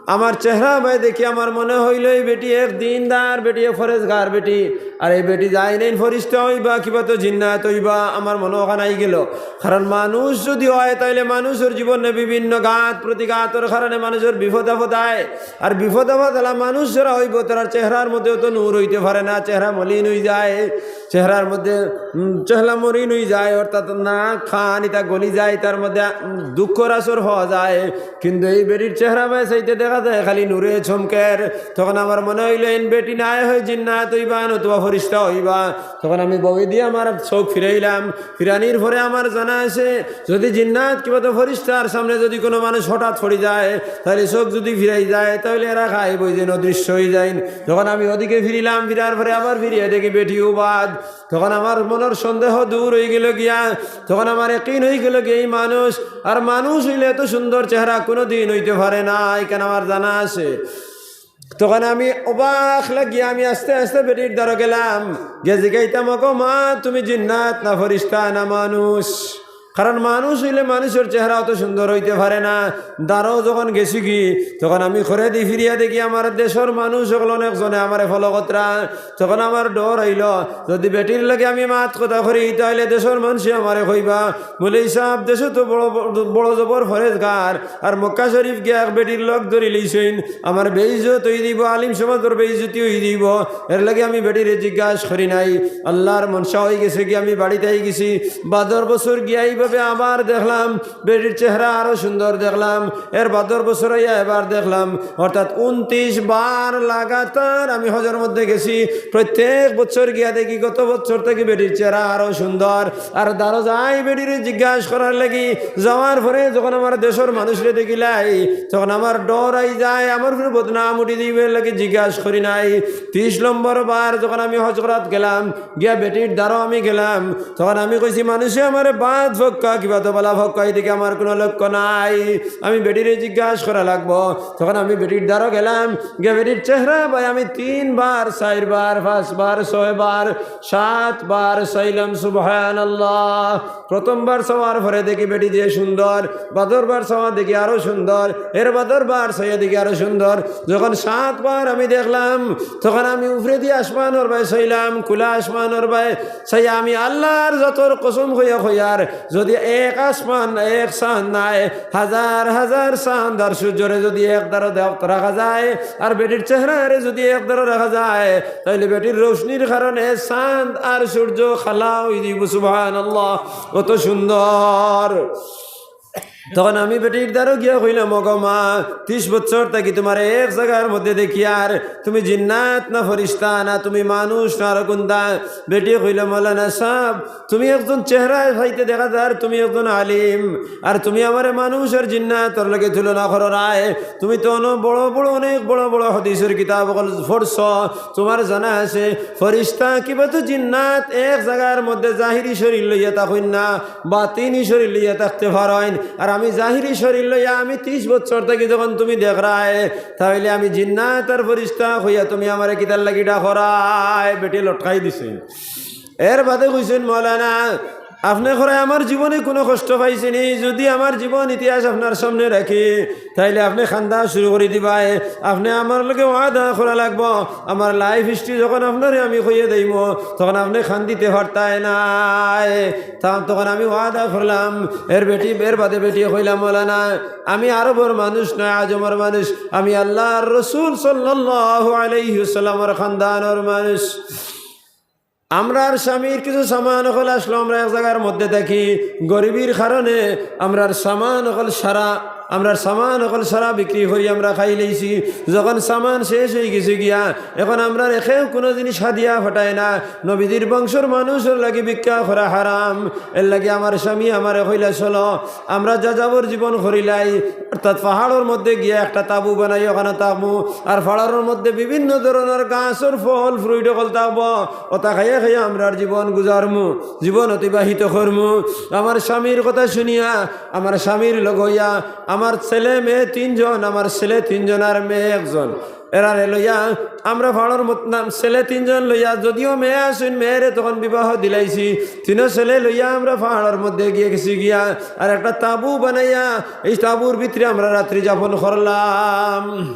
আমার চেহারা বায় দেখি আমার মনে হইল এই বেটি এক দিনদার বেটি, এক ফরেজগার বেটি। আর এই বেটি যাই নাই ফরিস্তা অইবা, কিবা তো জিন্নাত অইবা, আমার মনো অখান আইগেলো। কারণ মানুষ যদি অয়, তাইলে মানুষর জীবনে বিভিন্ন ঘাত প্রতিঘাতর কারণে মানুষর বিপদ আপদ আয়। আর বিপদ আপদ আলা মানুষ যারা অইবো, তারার চেহারার মধ্যে অত নূর অইতে পারে না, চেহারা মলিন অইযায়, চেহারার মধ্যে, উম, চেহারা মলিন অইযায়, অর্থাৎ নাক কান ইতা গলি যায়, তার মধ্যে, উম, দুঃখর আসর হওয়া যায়। কিন্তু এই বেটির চেহারা বায় চাইতে দেখা যায় খালি নূরে চমকের। তখন আমার মনে অইল, এইন বেটি নায় হয় জিন্নাত অইবা, নতুবা ফরিস্তা অইবা। তখন আমি বউদি আমার চউখ ফিরাইলাম, ফিরানির পরে আমার জানা আছে, যদি জিন্নাত কিবা তো ফরিস্তার সামনে যদি কোনো মানুষ হঠাৎ পড়ি যায়, তাইলে চউখ যদি ফিরাই যায়, তাইলে এরা খাই বই যেন অদৃশ্য অইযাইন। তখন আমি ওদিকে ফিরিলাম, ফিরার পরে আবার ফিরিয়া দেখি বেটি উবাদ। তখন আমার মনর সন্দেহ দূর অইগেলো গিয়া, তখন আমার একিন অইগেলো গিয়া এই মানুষ, আর মানুষ অইলে এত সুন্দর চেহারা কোনো দিন অইতে পারে না, ইখান আমার জানা আছে। তখন আমি অবাক লাগিয়া আমি আস্তে আস্তে বেটির দ্বারো গেলাম, গিয়া জিগাইতাম, "ওগো মা, তুমি জিন্নাত না ফরিস্তা না মানুষ?" কারণ মানুষ অইলে মানুষর চেহারা অত সুন্দর অইতে পারে না। দ্বারো যখন গেছি গি, তখন আমি ঘরেদি ফিরিয়া দেখি আমার দেশর মানুষ অকল অনেকজনে আমারে follow করতরা। তখন আমার ডর অইল, যদি বেটির লগে আমি মাত কথা করি, তাইলে দেশর মানষে আমারে কইবা, "মৌলভী সাব, দেশো তো বড়, বড়, বড় জবর ফরেজগার, আর মক্কা শরীফ গিয়া এক বেটির লগ ধরি লইছইন, আমার বেইজ্জত অই দিব, আলিম সমাজর বেইজ্জতি অই দিব।" এর লাগি আমি বেটিরে জিজ্ঞাস করি নাই। আল্লার মনশা অই গেছে গি, আমি বাড়িত আই গেছি। বাদর বছর গিয়া এইভাবে আবার দেখলাম, বেটির চেহারা আরো সুন্দর দেখলাম। এর বাদর বছর আইয়া এবার দেখলাম, অর্থাৎ ঊনত্রিশ বার লাগাতার আমি হজর মধ্যে গেছি। প্রত্যেক বছর গিয়া দেখি গত বছর থাকি বেটির চেহারা আরো সুন্দর। আর দ্বারো যাই বেটিরে জিজ্ঞাস করার লাগি, যাওয়ার পরে যখন আমার দেশর মানুষরে দেখিলাই, তখন আমার ডর আই যায়, আমার উপরে বদনাম উঠি দিবার লাগি জিজ্ঞাস করি নাই। ত্রিশ নম্বর বার যখন আমি হজ করাত গেলাম, গিয়া বেটির দ্বারো আমি গেলাম, তখন আমি কইছি, "মানুষে আমারে বাদ ফক্কা, কিবা তো বালা ফক্কা, এদিকে আমার কোনো লক্ষ্য নাই, আমি বেটিরে জিজ্ঞাস করা লাগবো।" তখন আমি বেটির দ্বারো গেলাম, গিয়া বেটির চেহারা বায় আমি তিনবার, চাইরবার, পাঁচবার, ছয়বার, সাতবার চাইলাম। সুবহানাল্লাহ। প্রথমবার চাওয়ার পরে দেখি বেটি যে সুন্দর, বাদর বার চাওয়া দেখি আরো সুন্দর, এর বাদর বার চাইয়া দেখি আরো সুন্দর। যখন সাতবার আমি দেখলাম, তখন আমি উপরেদি আসমানর বায় চাইলাম, খুলা আসমানর বায় চাইয়া আমি আল্লার জাতর কসম কইয়া কইয়ার, যদি এক আসমান, এক চান্দ নায়, হাজার হাজার চান্দ আর সূর্যরে যদি এক দ্বারো দেও-, রাখা যায়, আর বেটির চেহারারে যদি এক দ্বারো রাখা যায়, তাইলে বেটির রোশনির কারণে চান্দ আর সূর্য কালা অই দিব। সুবহানাল্লাহ, কত সুন্দর। তখন আমি বেটির দ্বারো গিয়া কইলাম, "ওগো মা, ত্রিশ বছর থাকি তুমারে এক জাগার মধ্যে দেখিয়ার, তুমি জিন্নাত না ফরিস্তা, না তুমি মানুষ না আরো কুনটা?" বেটিয়ে কইল, "মৌলানা সাব, তুমি একজন চেহারা চাইতে দেখা যার, তুমি একজন আলিম, আর তুমি আমারে মানুষ আর জিন্নাতর লগে তুলনা কররায়। তুমি তো অনো বড় বড়, অনেক বড় বড় হাদিসর কিতাব অকল পড়ছো, তুমার জানা আছে, ফরিস্তা কিবা তো জিন্নাত এক জাগার মধ্যে জাহিরি শরীর লইয়া থাকইন না, বাতিনি শরীর লইয়া থাকতে পারইন। আর আমি জাহিরি শরীর লইয়া আমি ত্রিশ বছর থাকি যখন তুমি দেখরায়, তাইলে আমি জিন্নাত আর ফরিস্তা কইয়া তুমি আমারে কিতার লাগি ডাকরায়?" বেটি লটকাই দিছে। এর বাদে কইছইন, "মৌলানা, আপনে কইরা আমার জীবনে কুনু কষ্ট পাইছি নি, যদি আমার জীবন ইতিহাস আপনার সামনে রাখি, তাইলে আপনে কান্দা শুরু করি দিবায়। আপনে আমার লগে ওয়াদা করা লাগবো, আমার life history যখন আপনারে আমি কইয়া দেইমু, তখন আপনে কান্দিতে পারতায় নায়।" তা-, তখন আমি ওয়াদা করলাম। এর বেটি, এর বাদে বেটিয়ে কইলা, "মৌলানা, আমি আরবর মানুষ নায়, আজমর মানুষ, আমি আল্লার রসুল সাল্লাল্লাহু আলাইহি ওয়াসাল্লামর খানদানর মানুষ।" আমরার স্বামীর কিছু সামান অকল আছলো, আমরা এক জাগার মধ্যে থাকি, গরিবির কারণে আমরার সামান অকল সারা আমরার সামান অকল সারা বিক্রি করি আমরা খাইলাইছি। যখন সামান শেষ অইগেছে গিয়া, এখন আমরার একেউ কুনু জিনিস হাদিয়া ফাটায় না। নবীজির বংশর মানুষর লাগি ভিক্ষা করা হারাম। এরলাগি আমার স্বামী আমারে কইলা, "চলো, আমরা যাযাবর জীবন করিলাই, অর্থাৎ পাহাড়র মধ্যে গিয়া একটা তাবু বানাই, ওখানো থাকমু, আর পাহাড়র মধ্যে বিভিন্ন ধরনর গাছর ফল fruit অকল থাকবো, ওটা খাইয়া খাইয়া আমরার জীবন গুজারমু, জীবন অতিবাহিত করমু।" আমার স্বামীর কথা শুনিয়া, আমার স্বামীর লগ অইয়া, আমার ছেলে মেয়ে তিনজন, আমার ছেলে তিনজন আর মেয়ে একজন, এরারে লইয়া আমরা পাহাড়র মত-, নাম ছেলে তিনজন লইয়া, যদিও মেয়ে আছইন, মেয়েরে তখন বিবাহ দিলাইছি, তিনো ছেলে লইয়া আমরা পাহাড়র মধ্যে গিয়া গেছি গিয়া, আর একটা তাবু বানাইয়া এই তাবুর ভিতরে আমরা রাত্রি যাপন করলাম।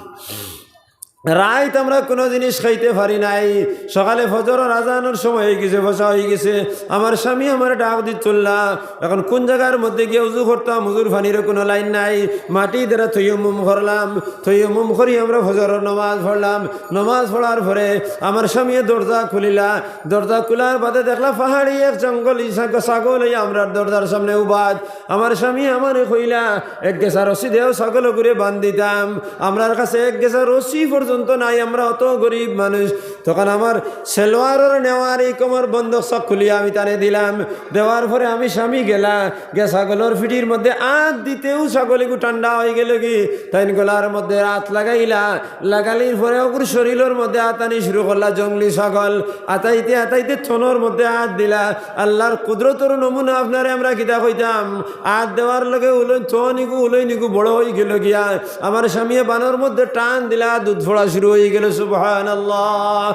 রাইত আমরা কুনু জিনিস খাইতে পারি নাই। সকালে ফজরর আজানর সময় অইগেছে, ফজর অইগেছে। আমার স্বামী আমারে ডাক দিতলা, "এখন কুন জাগার মধ্যে গিয়া উজু করতাম? উজুর পানিরও কুনু লাইন নাই।" মাটি দ্বারা তৈয়ম্মুম করলাম। তৈয়ম্মুম করি আমরা ফজরর নমাজ পড়লাম। নমাজ পড়ার পরে আমার স্বামীয়ে দরজা খুলিলা। দরজা খুলার বাদে দেখলা পাহাড়ি এক জঙ্গলি ছাগ-, ছাগল অইয়া আমরার দরজার সামনে উবাদ। আমার স্বামী আমারে কইলা, "এক গেছা রশি দেও, ছাগলগুরে বান্ধিতাম।" আমরার কাছে এক গেছা রশি পর্যন্ত নাই, আমরা অত গরিব মানুষ। তখন আমার সেলোয়ারর নেওয়ার এই কোমর বন্ধক সব খুলিয়া আমি তানে দিলাম। দেওয়ার পরে আমি স্বামী গেলা, গিয়া ছাগলর পিঠির মধ্যে আত দিতেউ ছাগল ইগু ঠান্ডা অইগেলোগি। তাইন গলার মধ্যে আত লাগাইলা, লাগালির পরে অগুর শরীলর মধ্যে আত আনি শুরু করলা, জঙ্গলি ছাগল। আতাইতে আতাইতে থনর মধ্যে আত দিলা। আল্লার কুদরতর নমুনা আপনারে আমরা কিতা কইতাম? আত দেওয়ার লগে উলইন থন ইগু, উলইন ইগু বড় অইগেলো গিয়া। আমার স্বামীয়ে বানর মধ্যে টান দিলা, দুধ ফড়া শুরু অইগেলো। সুবহানাল্লাহ।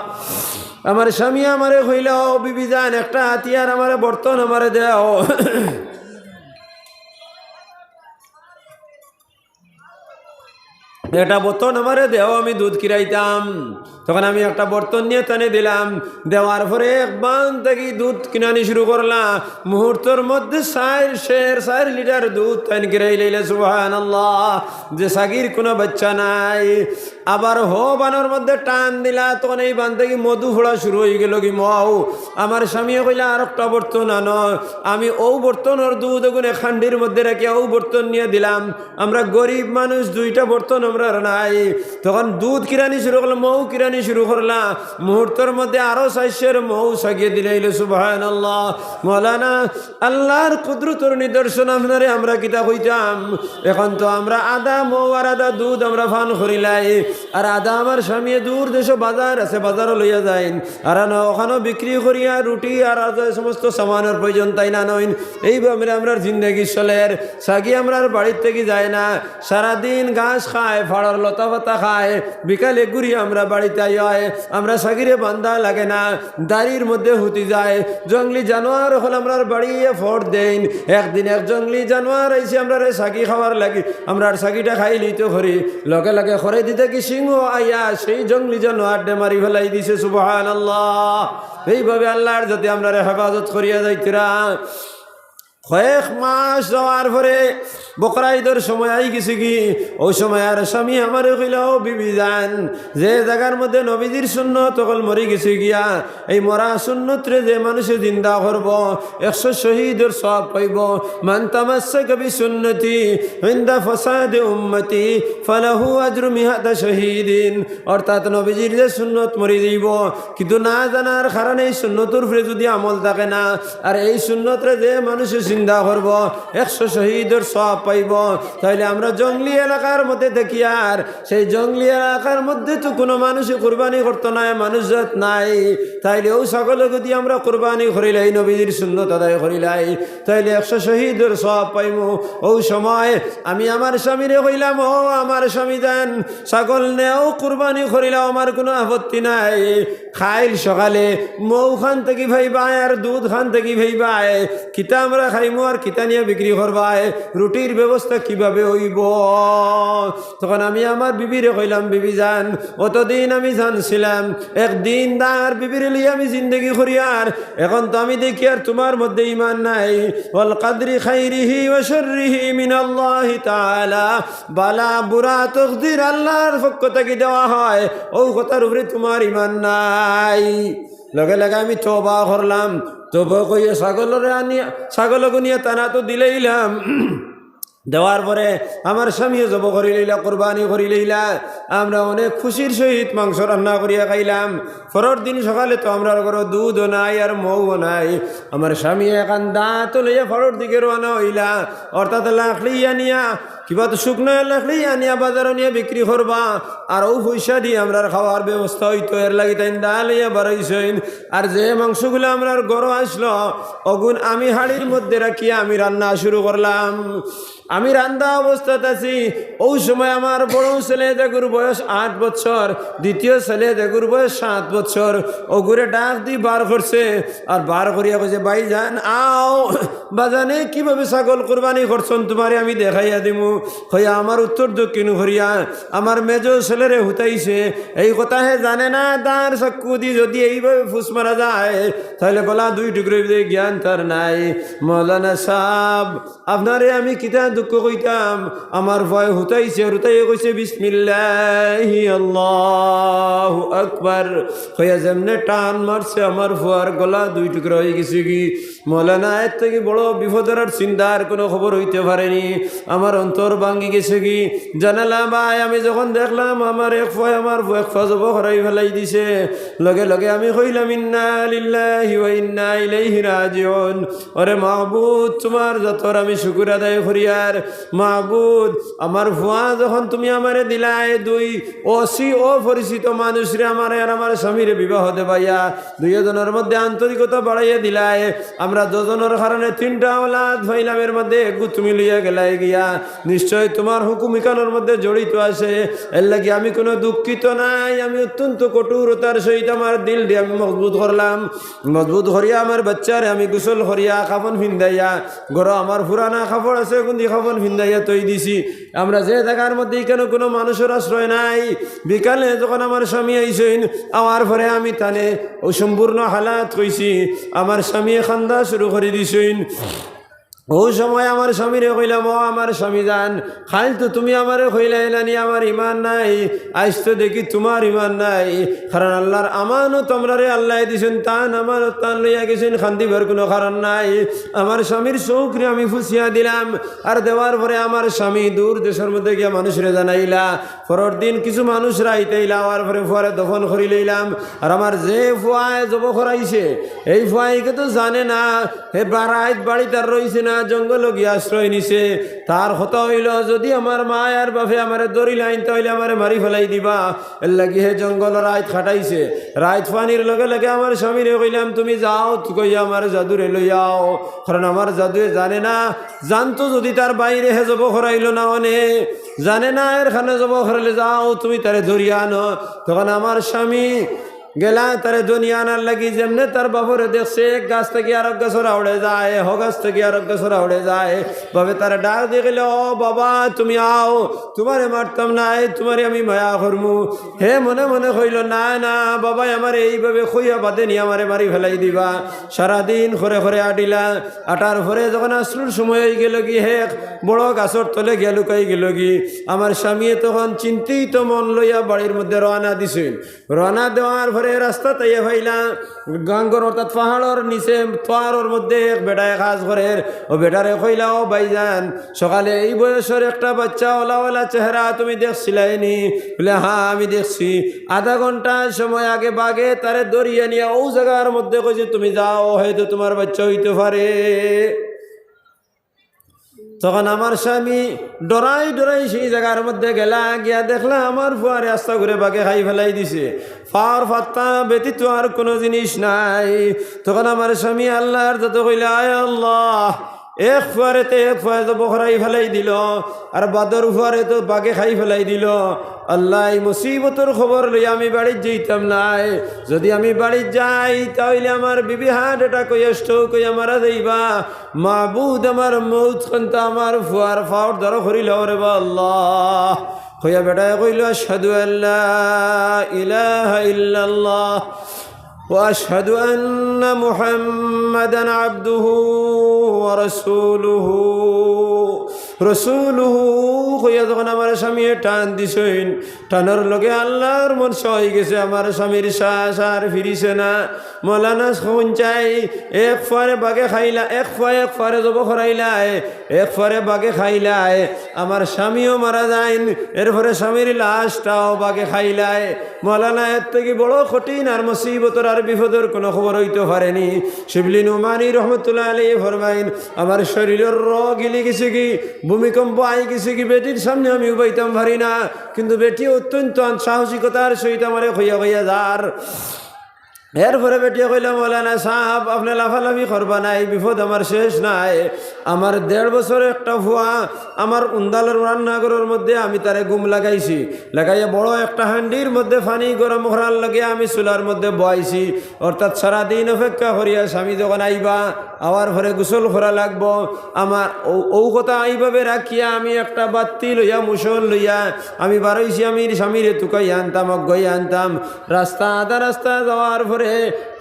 আমার স্বামী আমারে কইলা, "ও বিবি জান, একটা হাতিয়ার আমারে, বর্তন আমারে দেও।" "একটা বর্তন আমারে দেও, আমি দুধ কিরাইতাম।" তখন আমি একটা বর্তন নিয়া তানে দিলাম। দেওয়ার পরে এক বান থাকি দুধ কিনানি শুরু করলা। মুহূর্তর মধ্যে চাইর সের, চাইর লিটার দুধ তাইন কিরাইলাইলা। সুবহানাল্লাহ। যে ছাগির কুনু বাচ্চা নাই। আবার হউ বানর মধ্যে টান দিলা, তখন এই বান থাকি মধু ফড়া শুরু অইগেলোগি, মৌ। আমার স্বামীয়ে কইলা, "আর একটা বর্তন আনো।" আমি অউ বর্তনর দুধ অগুন এক হান্ডির মধ্যে রাখিয়া অউ বর্তন নিয়া দিলাম। আমরা গরিব মানুষ, দুইটা বর্তন আমরার নাই। তখন দুধ কিরানি শুরু করলা, মৌ কিরানি শুরু করলা। মুহূর্তর মধ্যে আরো চাইর সের মৌ ছাগিয়ে দিলাইলো। সুবহানাল্লাহ। মৌলানা, আল্লার কুদরতর নিদর্শন আপনারে আমরা কিতা কইতাম? এখন তো আমরা আধা মৌ আর আধা দুধ আমরা পান করিলাই, আর আধা আমার স্বামীয়ে দূর দেশো বাজার আছে, বাজারো লইয়া যাইন, আর আনো ওখানো বিক্রি করিয়া রুটি আর আধা সমস্ত সামানর প্রয়োজন তাইন আনইন। এইভাবে আমরার জিন্দেগি চলের। ছাগি আমরার বাড়ির থাকি যায় না, সারাদিন ঘাস খায়, ফাড়র লতা পাতা খায়, বিকালে ঘুরি আমরা বাড়িত আই অয়। আমরা ছাগিরে বান্ধা লাগে না, দাড়ির মধ্যে হুতি যায়। জঙ্গলি জানোয়ার অকল আমরার বাড়িয়ে ফড় দেইন। একদিন এক জঙ্গলি জানোয়ার আইছে আমরারে ছাগি খাওয়ার লাগি, আমরার ছাগিটা খাইলিতো করি, লগে লগে খরে দিতে কি সিংহ আইয়া সেই জঙ্গলি জানোয়াররে মারি ফালাই দিছে। সুবহানাল্লাহ। এইভাবে আল্লার যাতে আমরারে হেফাজত করিয়া যাইতরা। কয়েক মাস যাওয়ার পরে বকরা ইদর সময় আইগেছে গি, অউ সময় আর স্বামী আমারে কইলা, "ও বিবি জান, যে জাগার মধ্যে নবীজির সুন্নত অকল মরি গেছে গিয়া, এই মরা সুন্নতরে যে মানুষে জিন্দা করবো, একশো শহীদর সওয়াব পাইবো। মান তামাসসাকা বিসুন্নতি ইনদা ফাসাদি উম্মতি ফালাহু আজরু মিআতা শহীদিন।" অর্থাৎ নবীজির যে সুন্নত মরি যাইবো, কিন্তু না জানার কারণে এই সুন্নতর উপরে যদি আমল থাকে না, আর এই সুন্নতরে যে মানুষে জিন্দা করবো, একশো শহীদর সওয়াব পাইবো। তাইলে আমরা জঙ্গলি এলাকার মধ্যে দেখি, আর সেই জঙ্গলি এলাকার মধ্যে তো কুনু মানুষে কুরবানি করতো নায়, মানুষ জাত নাই। তাইলে অউ ছাগল যদি আমরা কুরবানি করিলাই, নবীজির সুন্নত আদায় করিলাই, তাইলে একশো শহীদর সওয়াব পাইমু। অউ সময় আমি আমার স্বামীরে কইলাম, "ও আমার স্বামী জান, ছাগল নেও, কুরবানি করিলাও, আমার কুনু আপত্তি নাই।" কাইল সকালে মৌ খান থাকি পাইবায় আর দুধ খান থাকি পাইবায়, কিতা আমরা খাইমু আর কিতা নিয়া বিক্রি করবায়, রুটির ব্যবস্থা কিভাবে অইবো? তখন আমি আমার বিবিরে কইলাম, "বিবি জান, অতদিন আমি জানছিলাম এক দিনদার বিবিরে লইয়া আমি জিন্দেগি করিয়ার, এখন তো আমি দেখিয়ার তুমার মধ্যে ইমান নাই। ওয়াল কাদরি খাইরিহি ওয়া শাররিহি মিনাল্লাহি তাআলা।" বালা বুরা তকদির আল্লার পক্ষ থাকি দেওয়া হয়, অউ কথার উপরে তুমার ইমান নাই। লগে লগে আমি তওবা করলাম, তওবা কইয়া ছাগলরে আনিয়া, ছাগল গুনিয়া তানা তো দিলাইলাম। দেওয়ার পরে আমার স্বামীয়ে জবো করি লইলা, কুরবানি করি লইলা। আমরা অনেক খুশির সহিত মাংস রান্না করিয়া খাইলাম। পরর দিন সকালে তো আমরার ঘরো দুধও নাই আর মৌও নাই। আমার স্বামীয়ে এখান দাঁত লইয়া পরর দিকে রওনা অইলা, অর্থাৎ লাকড়ি আনিয়া, কিবা তো শুকনা লাকড়ি আনিয়া বাজারো নিয়া বিক্রি করবা, আর অউ পয়সা দি আমরার খাওয়ার ব্যবস্থা অইতো, এর লাগি তাইন দা লইয়া বারইছইন। আর যে মাংসগুলা আমরার ঘরো আছলো, অগুন আমি হাড়ির মধ্যে রাখিয়া আমি রান্না শুরু করলাম। আমি রান্দা অবস্থাত আছি, অউ সময় আমার বড় ছেলে যেগুর বয়স আট বছর, দ্বিতীয় ছেলে যেগুর বয়স সাত বছর, অগুরে ডাক দি বার করছে, আর বার করিয়া কইছে, "ভাইজান, আও, বাজানে কিভাবে ছাগল কুরবানি করছইন, তুমারে আমি দেখাইয়া দিমু।" কইয়া আমার উত্তর দক্ষিণ করিয়া আমার মেজো ছেলেরে হুতাইছে। এই কথা হে জানে না, দাঁড় চাক্কু দি যদি এইভাবে ফুস মারা যায়, তাইলে গলা দুই টুকরা অইবে, জ্ঞান তার নাই। মৌলানা সাব, আপনারে আমি কিতা দুঃখ কইতাম, আমার ফুয়ায় হুতাইছে, আর হুতাইয়া কইছে, "বিসমিল্লাহি আল্লাহু আকবার।" কইয়া যেমনে টান মারছে, আমার ফুয়ার গলা দুই টুকরা অইগেছে গি। মৌলানা, এর থাকি বড় বিপদর আর চিন্তার কুনু খবর অইতে পারেনি। আমার অন্তর ভাঙ্গি গেছে গি। জানালা বায় আমি যখন দেখলাম, আমার এক ফুয়ায় আমার ফুয়া, এক ফুয়া জবো করাই ফালাই দিছে। লগে লগে আমি কইলাম, "ইন্না লিল্লাহি ওয়া ইন্না ইলাইহি রাজিউন।" ওরে মাবুদ, তুমার জাতর আমি শুকুর আদায় করিয়ার। মাবুদ, আমার ফুয়া যখন তুমি আমারে দিলায়, দুই অচি অপরিচিত মানুষরে আমারে আর আমার স্বামীরে বিবাহ দেবাইয়া, দুইওজনর মধ্যে আন্তরিকতা বাড়াইয়া দিলায়, আমরা দুইওজনর কারণে তিনটা আওলাদ পাইলাম, এর মধ্যে এগু তুমি লইয়া গেলায় গিয়া। নিশ্চয় তুমার হুকুম ইখানর মধ্যে জড়িত আছে, এর লাগি আমি কুনু দুঃখিত নাই। আমি অত্যন্ত কঠোরতার সহিত আমার দিলরে আমি মজবুত করলাম, মজবুত করিয়া আমার বাচ্চারে আমি গোসল করিয়া কাফন ফিন্দাইয়া, ঘরো আমার পুরানা কাপড় আছে, অগুন দি কাফন ফিন্দাইয়া থই দিছি। আমরা যে জাগার মধ্যে ইখানো কুনু মানুষর আশ্রয় নাই, বিকালে যখন আমার স্বামী আইছইন, আওয়ার পরে আমি তানে অউ সম্পূর্ণ হালাত কইছি, আমার স্বামীয়ে কান্দা শুরু করি দিছইন। অউ সময় আমার স্বামীরে কইলাম, "ও আমার স্বামী জান, কাইল তো তুমি আমারে কইলায় নানি আমার ইমান নাই, আইজ তো দেখি তুমার ইমান নাই, কারণ আল্লার আমানত আমরারে আল্লায় দিছইন, তান আমানত তান লইয়া গেছইন, কান্দিবার কুনু কারণ নাই।" আমার স্বামীর চউখরে আমি ফুছিয়া দিলাম, আর দেওয়ার পরে আমার স্বামী দূর দেশর মধ্যে গিয়া মানুষরে জানাইলা। পরর দিন কিছু মানুষ রাইত আইলা, আওয়ার পরে ফুয়ারে দফন করি লইলাম। আর আমার যে ফুয়ায় জবো করাইছে, এই ফুয়াইকে তো জানে না, হে বা-, রাইত বাড়িত আর রইছে না, জঙ্গলো গিয়া আশ্রয় নিছে। তার কথা অইলো, যদি আমার মায় আর বাপে আমারে ধরিলাইন, তাইলে আমারে মারি ফালাই দিবা। এর লাগি হে জঙ্গলো রাইত কাটাইছে। রাইত পানির লগে লগে আমার স্বামীরে কইলাম, "তুমি যাও, তুই কইয়া আমার জাদুরে লইয়া আও, কারণ আমার জাদুয়ে জানে না, জানতো যদি তার বাইরে হে জবো করাইলো না অনে, জানে না এর কানে জবো করাইলে, যাও তুমি তারে ধরিয়া আনো।" তখন আমার স্বামী গেলা তারে ধরিয়া আনার লাগি, যেমনে তার বাপরে দেখছে, এক গাছ থাকি আরক গাছর আউড়ে যায়, হ গাছ থাকি আরক গাছর আউড়ে যায়, বাপে তারে ডাক দি কইলা, "ও বাবা, তুমি আও, তুমারে মারতাম নায়, তুমারে আমি মায়া করমু।" হে মনে মনে কইলো, "না, না, বাবায় আমারে এইভাবে কইয়া বাদে নি আমারে মারি ফালাই দিবা।" সারাদিন খরে খরে আটিলা, আটার পরে যখন আছরর সময় অইগেলো গি, হে এক বড় গাছর তলে গিয়া লুকাই গেলো গি। আমার স্বামীয়ে তখন চিন্তিত মন লইয়া বাড়ির মধ্যে রওয়ানা দিছইন। রওয়ানা দেওয়ার পরে রাস্তাত আইয়া পাইলা, গাঙ্গর অর্থাৎ পাহাড়র নিচে তোয়ারর মধ্যে এক বেটায় কাজ করের। অউ বেটারে কইলা, "ও ভাইজান, সকালে এই বয়সর একটা বাচ্চা ওলা ওলা চেহারা তুমি দেখছিলায় নি?" বলে, "হ্যাঁ, আমি দেখছি।" আধা ঘন্টার সময় আগে বাঘে তারে ধরিয়া নিয়া অউ জাগার মধ্যে কইছে, "তুমি যাও, হয়তো তুমার বাচ্চা অইতে পারে।" তখন আমার স্বামী ডরাই ডরাই সেই জাগার মধ্যে গেলা, গিয়া দেখলা আমার ফুয়ারে আস্তা করি বাঘে খাই ফালাই দিছে, পার পাত্তা ব্যতীত আর কুনু জিনিস নাই। তখন আমার স্বামী আল্লার জাতো কইলা, "আয় আল্লাহ, এক ফুয়ারে তো এক ফুয়ায় জবো করাই ফালাই দিলো, আর বাদর ফুয়ারে তো বাঘে খাই ফালাই দিলো। আল্লাহ, এই মুসিবতর খবর লইয়া আমি বাড়িত যাইতাম নায়। যদি আমি বাড়িত যাই, তাইলে আমার বিবি heart attack অইয়া, stroke অইয়া মারা যাইবা। মাবুদ, আমার মউত খানতা আমার ফুয়ার পাওর দ্বারা করিলাও রে বা আল্লাহ।" কইয়া বেটায় কইলো, "আশহাদু আল্লা ইলাহা ইল্লাল্লাহ ওয়া আশহাদু আন্না মুহাম্মাদান আবদুহু ওয়া রাসূলুহু।" রাসূলুহু কইয়া যখন আমার স্বামীয়ে টান দিছইন, টানর লগে আল্লার মনশা অইগেছে, আমার স্বামীর শ্বাস আর ফিরিছে না। মৌলানা হুনছাই, এক ফুয়ারে বাঘে খাইলা, এক ফুয়া এক ফুয়ারে জবো করাইলায়, এক ফুয়ারে বাঘে খাইলায়, আমার স্বামীও মারা যাইন, এরপরে স্বামীর লাশটাও বাঘে খাইলায়। মৌলানা, এর থাকি বড় কঠিন আর মুসিবতর আর বিপদর কুনু খবর অইতো পারেনি। শিবলি নুমানী রহমতুল্লাহ আলাইহি ফরমাইন, আমার শরীলর রগ হিলি গেছেগি, ভূমিকম্প আই গেছেগি, বেটির সামনে আমি উবাইতাম পারি না, কিন্তু বেটি অত্যন্ত সাহসিকতার সহিত আমারে কইয়া কইয়া যার। এরপরে বেটিয়ে কইলা, "মৌলানা সাব, আপনে লাফালাফি করবা না, এই বিপদ আমার শেষ নাই। আমার দেড় বছর একটা ফুয়া আমার উন্দালর রান্নাঘরর মধ্যে আমি তারে ঘুম লাগাইছি, লাগাইয়া বড় একটা হান্ডির মধ্যে পানি গরম করার লাগি আমি চুলার মধ্যে বওয়াইছি, অর্থাৎ সারাদিন অপেক্ষা করিয়া স্বামী যখন আইবা, আওয়ার পরে গোসল করা লাগবো। আমার ও, ও কথা এইভাবে রাখিয়া আমি একটা বাত্তি লইয়া, মুসল লইয়া আমি বারইছি, আমি স্বামীরে তুকাইয়া আনতাম, অগুয়াইয়া আনতাম।" রাস্তা, আধা রাস্তা যাওয়ার পরে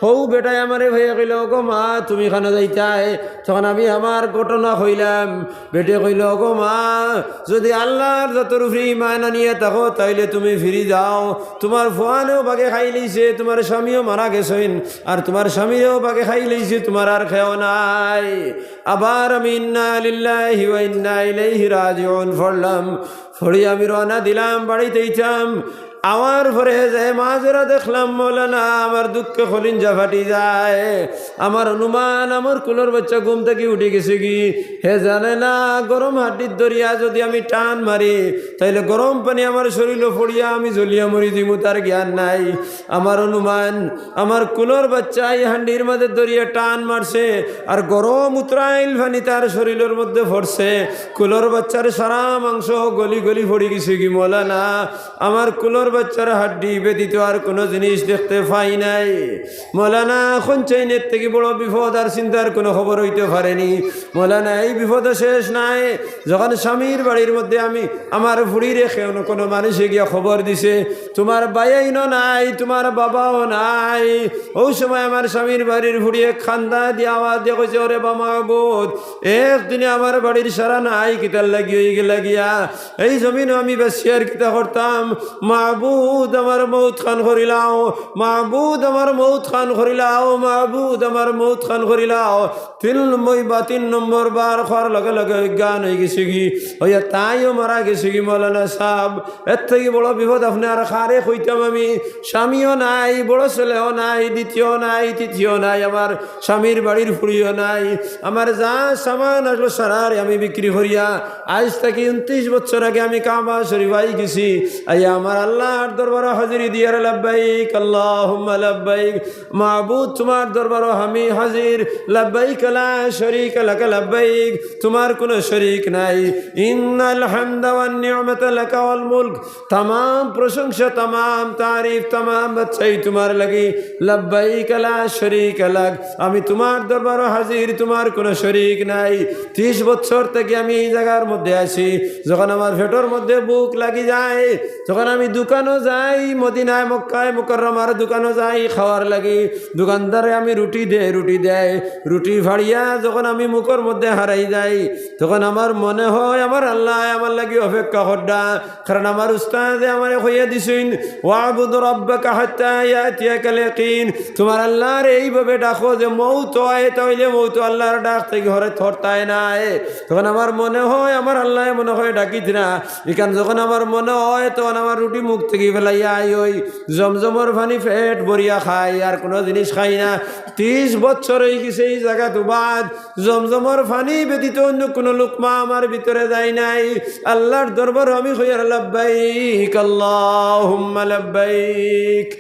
হউ বেটায় আমারে ভাইয়া কইল, "ওগো মা, তুমি কানো যাইতায়?" তখন আমি আমার ঘটনা কইলাম। বেটিয়ে কইল, "ওগো মা, যদি আল্লার জাতর উপরে ইমান আনিয়া থাকো, তাইলে তুমি ফিরি যাও। তুমার ফুয়ানেও বাঘে খাইলাইছে, তুমার স্বামীও মারা গেছইন, আর তুমার স্বামীরেও বাঘে খাইলাইছে, তুমার আর কেউ নাই।" আবার আমি ইন্না লিল্লাহি ওয়া ইন্না ইলাইহি রাজিউন পড়লাম। পড়ি আমি রওনা দিলাম, বাড়িত আইতাম। আওয়ার পরে যে মাজরা দেখলাম মৌলানা, আমার দুঃখে কলিঞ্জা ফাটি যায়। আমার অনুমান, আমার কুলর বাইচ্চা ঘুম থাকি উঠি গেছেগি। হে জানে না, গরম হান্ডিত ধরিয়া যদি আমি টান মারি, তাইলে গরম পানি আমার শরীলো পড়িয়া আমি জ্বলিয়া মরি যিমু, তার জ্ঞান নাই। আমার অনুমান, আমার কুলর বাইচ্চায় হান্ডির মাঝে ধরিয়া টান মারছে, আর গরম উতরাইল পানি তার শরীলর মধ্যে পড়ছে। কুলর বাইচ্চার সারা মাংস গলি গলি পড়ি গেছেগি মৌলানা। আমার কুলর বাইচ্চার হান্ডি ব্যতীত আর কুনু জিনিস দেখতে পাই নাই। মৌলানা, অখন চাইন এর থাকি বড় বিপদ আর চিন্তার কুনু খবর অইতো পারেনি। মৌলানা, এই বিপদও শেষ নাই। যখন স্বামীর বাড়ির মধ্যে আমি আমার ফুড়িরে কেউ কুনু মানুষে গিয়া খবর দিছে, "তুমার ভাইয়াইনও নাই, তুমার বাবাও নাই।" অউ সময় আমার স্বামীর বাড়ির ফুড়িয়ে কান্দা দিয়া আওয়াজ দিয়া কইছে, "ওরে বা মাবুদ, একদিনে আমার বাড়ির সারা নাই, কিতার লাগি অইগেলা গিয়া? এই জমিনো আমি বাঁচিয়া আর কিতা করতাম? মাবুদ, আমার মউত খান করিলাও, মাবুদ, আমার মউত খান করিলাও, মাবুদ, আমার মউত খান করিলাও।" তিন নম্বর বা তিন নম্বর বার কওয়ার লগে লগে অজ্ঞান অইগেছেগি, অইয়া তাইও মারা গেছেগি। মৌলানা সাব, এর থাকি বড় বিপদ আপনে আর কারে কইতাম আমি? স্বামীও নাই, বড় ছেলেও নাই, দ্বিতীয় নাই, তৃতীয় নাই, আমার স্বামীর বাড়ির ফুড়িও নাই, আমার যা সামান আছলো সারারে আমি বিক্রি করিয়া আইজ থাকি ঊনত্রিশ বছর আগে আমি কাবা শরীফ আইগেছি। আইয়া আমার আল্লার দরবারো হাজিরি দিয়ার লাব্বাইক আল্লাহুম্মা লাব্বাইক। মাবুদ, তুমার দরবারো আমি হাজির। লাব্বাইক লা শারীকা লাকা লাব্বাইক, তুমার কুনু শরীক নাই। ইন্নাল হামদা ওয়ান নি'মাতা লাকা ওয়াল মুলক, তামাম প্রশংসা, তামাম তারিফ, তামাম বাদশাহী তুমার লাগি। লাব্বাইক লা শারীকা লাক, আমি তুমার দরবারো হাজির, তুমার কুনু শরীক নাই। ত্রিশ বছর থাকি আমি এই জাগার মধ্যে আছি। যখন আমার পেটর মধ্যে ভুক লাগি যায়, যখন আমি দোকানো যাই, মদিনায় মক্কায় মুকাররমার দোকানো যাই খাওয়ার লাগি, দোকানদারে আমি রুটি দেই, রুটি দেয়, রুটি ফাড়িয়া যখন আমি মুখর মধ্যে হারাই যাই, তখন আমার মনে হয় আমার আল্লায় আমার লাগি অপেক্ষা কররা। কারণ আমার উস্তাদে আমারে কইয়া দিছইন, "ওয়াবুদ রাব্বাকা হাত্তা ইয়াতিয়াকাল ইয়াকিন।" তুমার আল্লারে এইভাবে ডাকো যে মউত অয়, তাইলে মউত আল্লার ডাক থাকি হরে থরতায় নায়। তখন আমার মনে হয় আমার আল্লায় মনে হয় ডাকিত না। ইখান যখন আমার মনে হয়, তখন আমার রুটি মুখ থাকি ফেলাইয়া আই, ওই জমজমর পানি পেট ভরিয়া খাই, আর কুনু জিনিস খাই না। ত্রিশ বছর অইগেছে এই জাগাত উবাদ, জমজমর পানি ব্যতীত অন্য কুনু লুকমা আমার ভিতরে যায় নাই। আল্লার দরবারো আমি কইয়ার লাব্বাইক আল্লাহুম্মা লাব্বাইক,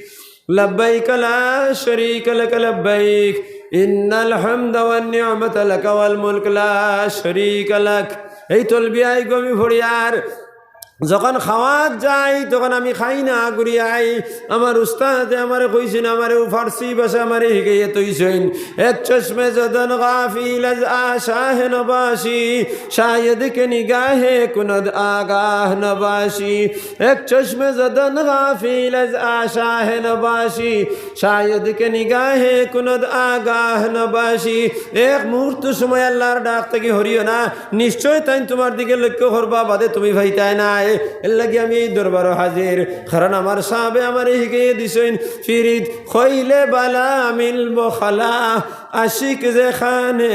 লাব্বাইক লা শারীকা লাকা লাব্বাইক, ইন্নাল হামদা ওয়ান নি'মাতা লাকা ওয়াল মুলক লা শারীকা লাক। এই তলবিয়া ইগু আমি পড়িয়ার যখন খাওয়াত যাই, তখন আমি খাই না, ঘুরি আই। আমার উস্তাদে আমারে কইছইন, আমারে অউ ফার্সি ভাষা আমারে হিকাইয়া থইছইন। এক চশমে জদন গাফিল আজ আশাহে নবাশি, শায়দ কে নিগাহে কুনদ আগাহ নবাশি। এক চশমে জদন গাফিল আজ আশাহে নবাশি, শায়দ কে নিগাহে কুনদ আগাহ নবাশি। এক মুহূর্ত সময় আল্লার ডাক থাকি হরিও না, নিশ্চয় তাইন তুমার দিকে লক্ষ্য করবা, বাদে তুমি পাইতায় না। এর লাগি আমি এই দরবারো হাজির, কারণ আমার সাবে আমারে হিকাইয়া দিছইন, ফিরিত কইলে বালা মিলবো খালা, আশিক যেখানে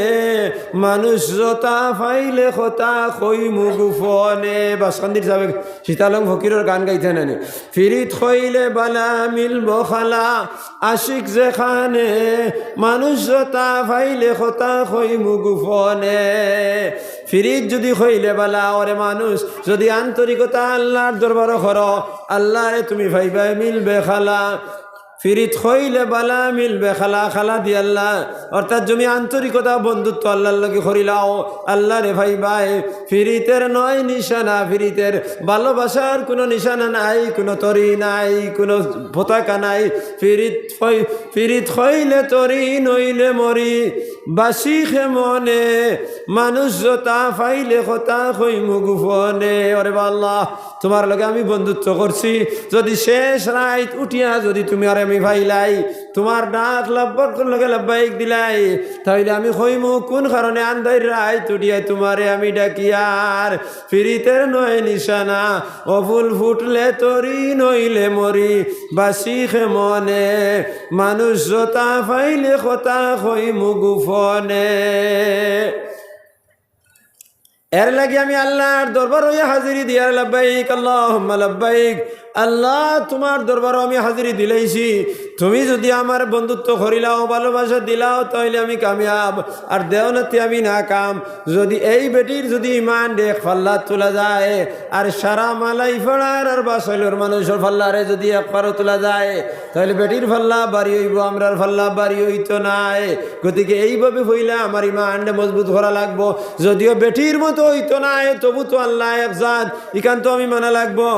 মানুষ যতা পাইলে কথা কইমু গোপনে। বাসকান্দির সাবে শীতালং ফকিরর গান গাইতা নানি, ফিরিত কইলে বালা মিলবো খালা, আশিক যেখানে মানুষ যতা পাইলে কথা কইমু গোপনে। ফিরিত যুদি কইলে বালা, ওরে মানুষ, যুদি আন্তরিকতা আল্লার দরবারো করো, আল্লারে তুমি পাইবায় মিলবে খালা। ফিরিত কইলে বালা মিলবে খালা, খালা দি আল্লা। অর্থাৎ যুদি আন্তরিকতা বন্ধুত্ব আল্লার লগে করিলাও, আল্লারে পাইবায়। ফিরিতের নয় নিশানা, ফিরিতের ভালোবাসার কুনু নিশানা নাই, কুনু তরি নাই, কুনু পতাকা নাই। ফিরিত কই-, ফিরিত কইলে তরি নইলে মরি, বাসি কেমনে মানুষ যতা পাইলে কথা কইমু গোপনে। ওরে বা আল্লা, তুমার লগে আমি বন্ধুত্ব করছি, যুদি শেষ রাইত উঠিয়া যুদি তুমি আর আমি পাইলাই, তুমার ডাক লব্বক লগে লব্বাইক দিলাই, তাইলে আমি কইমু কুন কারণে আন্দাইর রাইত উঠিয়া তুমারে আমি ডাকিয়ার। ফিরিতের নয় নিশানা, ও ফুল ফুটলে তরি নইলে মরি, বাসি কেমনে মানুষ যতা পাইলে কথা কইমু গোপনে। এর লাগি আমি আল্লার দরবার অইয়া হাজিরি দিয়ার, লাব্বাইক আল্লাহুম্মা লাব্বাইক। আল্লা, তুমার দরবারো আমি হাজিরি দিলাইছি। তুমি যুদি আমার বন্ধুত্ব করিলাও, ভালোবাসা দিলাও, তাইলে আমি কামিয়াব। আর দেও নাতে আমি নাকাম। যুদি এই বেটির যুদি ইমান এক পাল্লাত তুলা যায়, আর সারা মালাই পাড়ার আর বাসাইলর মানুষর পাল্লারে যুদি এক পারো তুলা যায়, তাইলে বেটির পাল্লা ভারি অইবো, আমরার পাল্লা ভারি অইতো নায়। গতিকে এইভাবে অইলে আমার ইমানরে মজবুত করা লাগবো। যুদিও বেটির মতো অইতো নায়, তবু তো আল্লা এক জাত, ইখান তো আমি মানা লাগবো।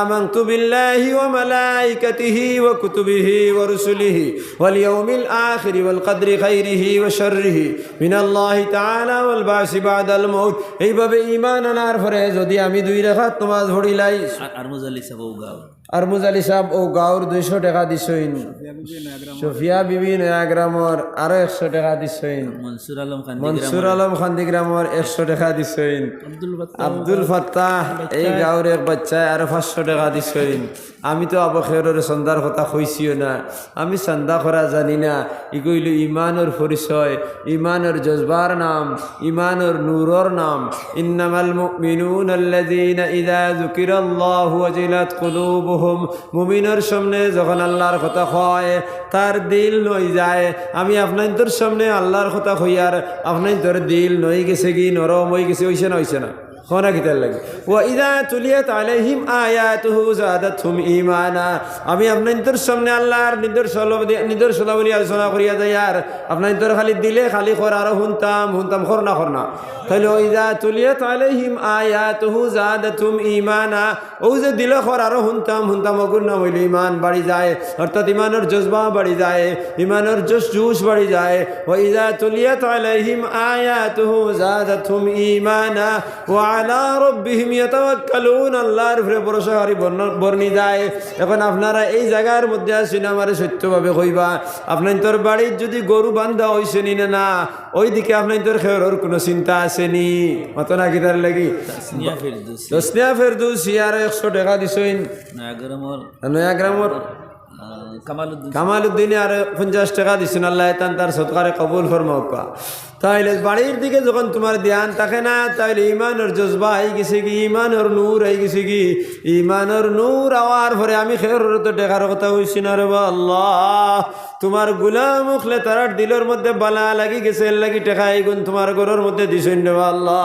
আমানতু বিল্লাহি ওয়া মালাইকাতিহি ওয়া কুতুবিহি ওয়া রুসুলিহি ওয়াল ইয়াউমিল আখিরি ওয়াল কদরি খাইরিহি ওয়া শাররিহি মিনাল্লাহি তাআলা ওয়াল বাসি বাদাল মাউত। এইভাবে ইমান আনার পরে যুদি আমি দুই রাকাত নামাজ পড়িলাই, আর, আর মুজাল্লি সাহেব ও গাও। আর মুজাল্লি সাহেব ও গাউর দুইশো টেকা দিছইন। সুফিয়া বিবি নয়াগ্রামর আরো একশো টেকা দিছইন। মনসুর আলম খান্দি মনসুর গ্রামর আলম খান্দি গ্রামর একশো টেকা দিছইন। আব্দুল ফাত্তাহ আব্দুল ফাত্তাহ এই বাচ্চায়। গাউর এক বাচ্চায় আরো পাঁচশো টেকা দিছইন। আমি তো আবু খেরর চান্দার কথা কইছিও না, আমি চান্দা করা জানি না। ইগু অইলো ইমানর পরিচয়, ইমানর জজবার নাম, ইমানর নূরর নাম। ইন্নামাল মুমিনুনাল্লাযীনা ইযা যুকিরাল্লাহু ওয়াজিলাত কুলুবুহুম। মুমিনর সামনে যখন আল্লার কথা কয়, তার দিল নই যায়। আমি আপনাইন্তর সামনে আল্লার কথা কইয়ার, আপনাইন্তর দিল নই গেছেগি, নরম অইগেছে, অইছে না, অইছে না? কও না কিতার লাগি? ওয়া ইযা তুলিয়াত আলাইহিম আয়াতুহু যাদাতহুম ঈমানা। আমি আপনাইন্তর সামনে আল্লার নিদর্শন, নিদর্শনাবলী আলোচনা করিয়া যাইয়ার, আপনাইন্তর খালি দিলে খালি কর, আরো হুনতাম, হুনতাম, কর না, কর না। তাইলে ওয়া ইযা তুলিয়াত আলাইহিম আয়াতুহু যাদাতহুম ঈমানা। অউ যে দিলে কর আরো হুনতাম, হুনতাম, অগুর নাম অইলো ইমান বাড়ি যায়, অর্থাৎ ইমানর জজবা বাড়ি যায়, ইমানর জোশ জুশ বাড়ি যায়। ওয়া ইযা তুলিয়াত আলাইহিম আয়াতুহু যাদাতহুম ঈমানা ওয়া আলা রাব্বিহিম ইয়াতাওয়াক্কালুন, আল্লার উপরে ভরসাকারী বর্ণ-, বর্ণি যায়। এখন আপনারা এই জাগার মধ্যে আছইন, আমারে সত্যভাবে কইবা, আপনাইন্তর বাড়িত যুদি গরু বান্ধা অইছে নি না, না, ওইদিকে আপনাইন্তর খেউরর কুনু চিন্তা আছে নি? মাতো না কিতার লাগি? তাসনিয়া ফেরদৌসি। তাসনিয়া ফেরদৌসি আরো একশো টেকা দিছইন। নয়াগ্রামর। নয়াগ্রামর। আহ, কামালউদ্দিন। কামালউদ্দিনে আরো পঞ্চাশ টেকা দিছইন। আল্লায় তান তার সদকারে কবুল ফরমাউক্কা। তাইলে বাড়ির দিকে যখন তুমার ধ্যান থাকে না, তাইলে ইমানর জজবা আইগেছেগি, ইমানর নূর আইগেছেগি। ইমানর নূর আওয়ার পরে আমি খেউরর তো টেকার কথা কইছি না রে বা আল্লা। তুমার গুলাম অকলে তারার দিলর মধ্যে বালা লাগি গেছে, এর লাগি টেকা ইগুন তুমার ঘরর মধ্যে দিছইন রে বা আল্লা।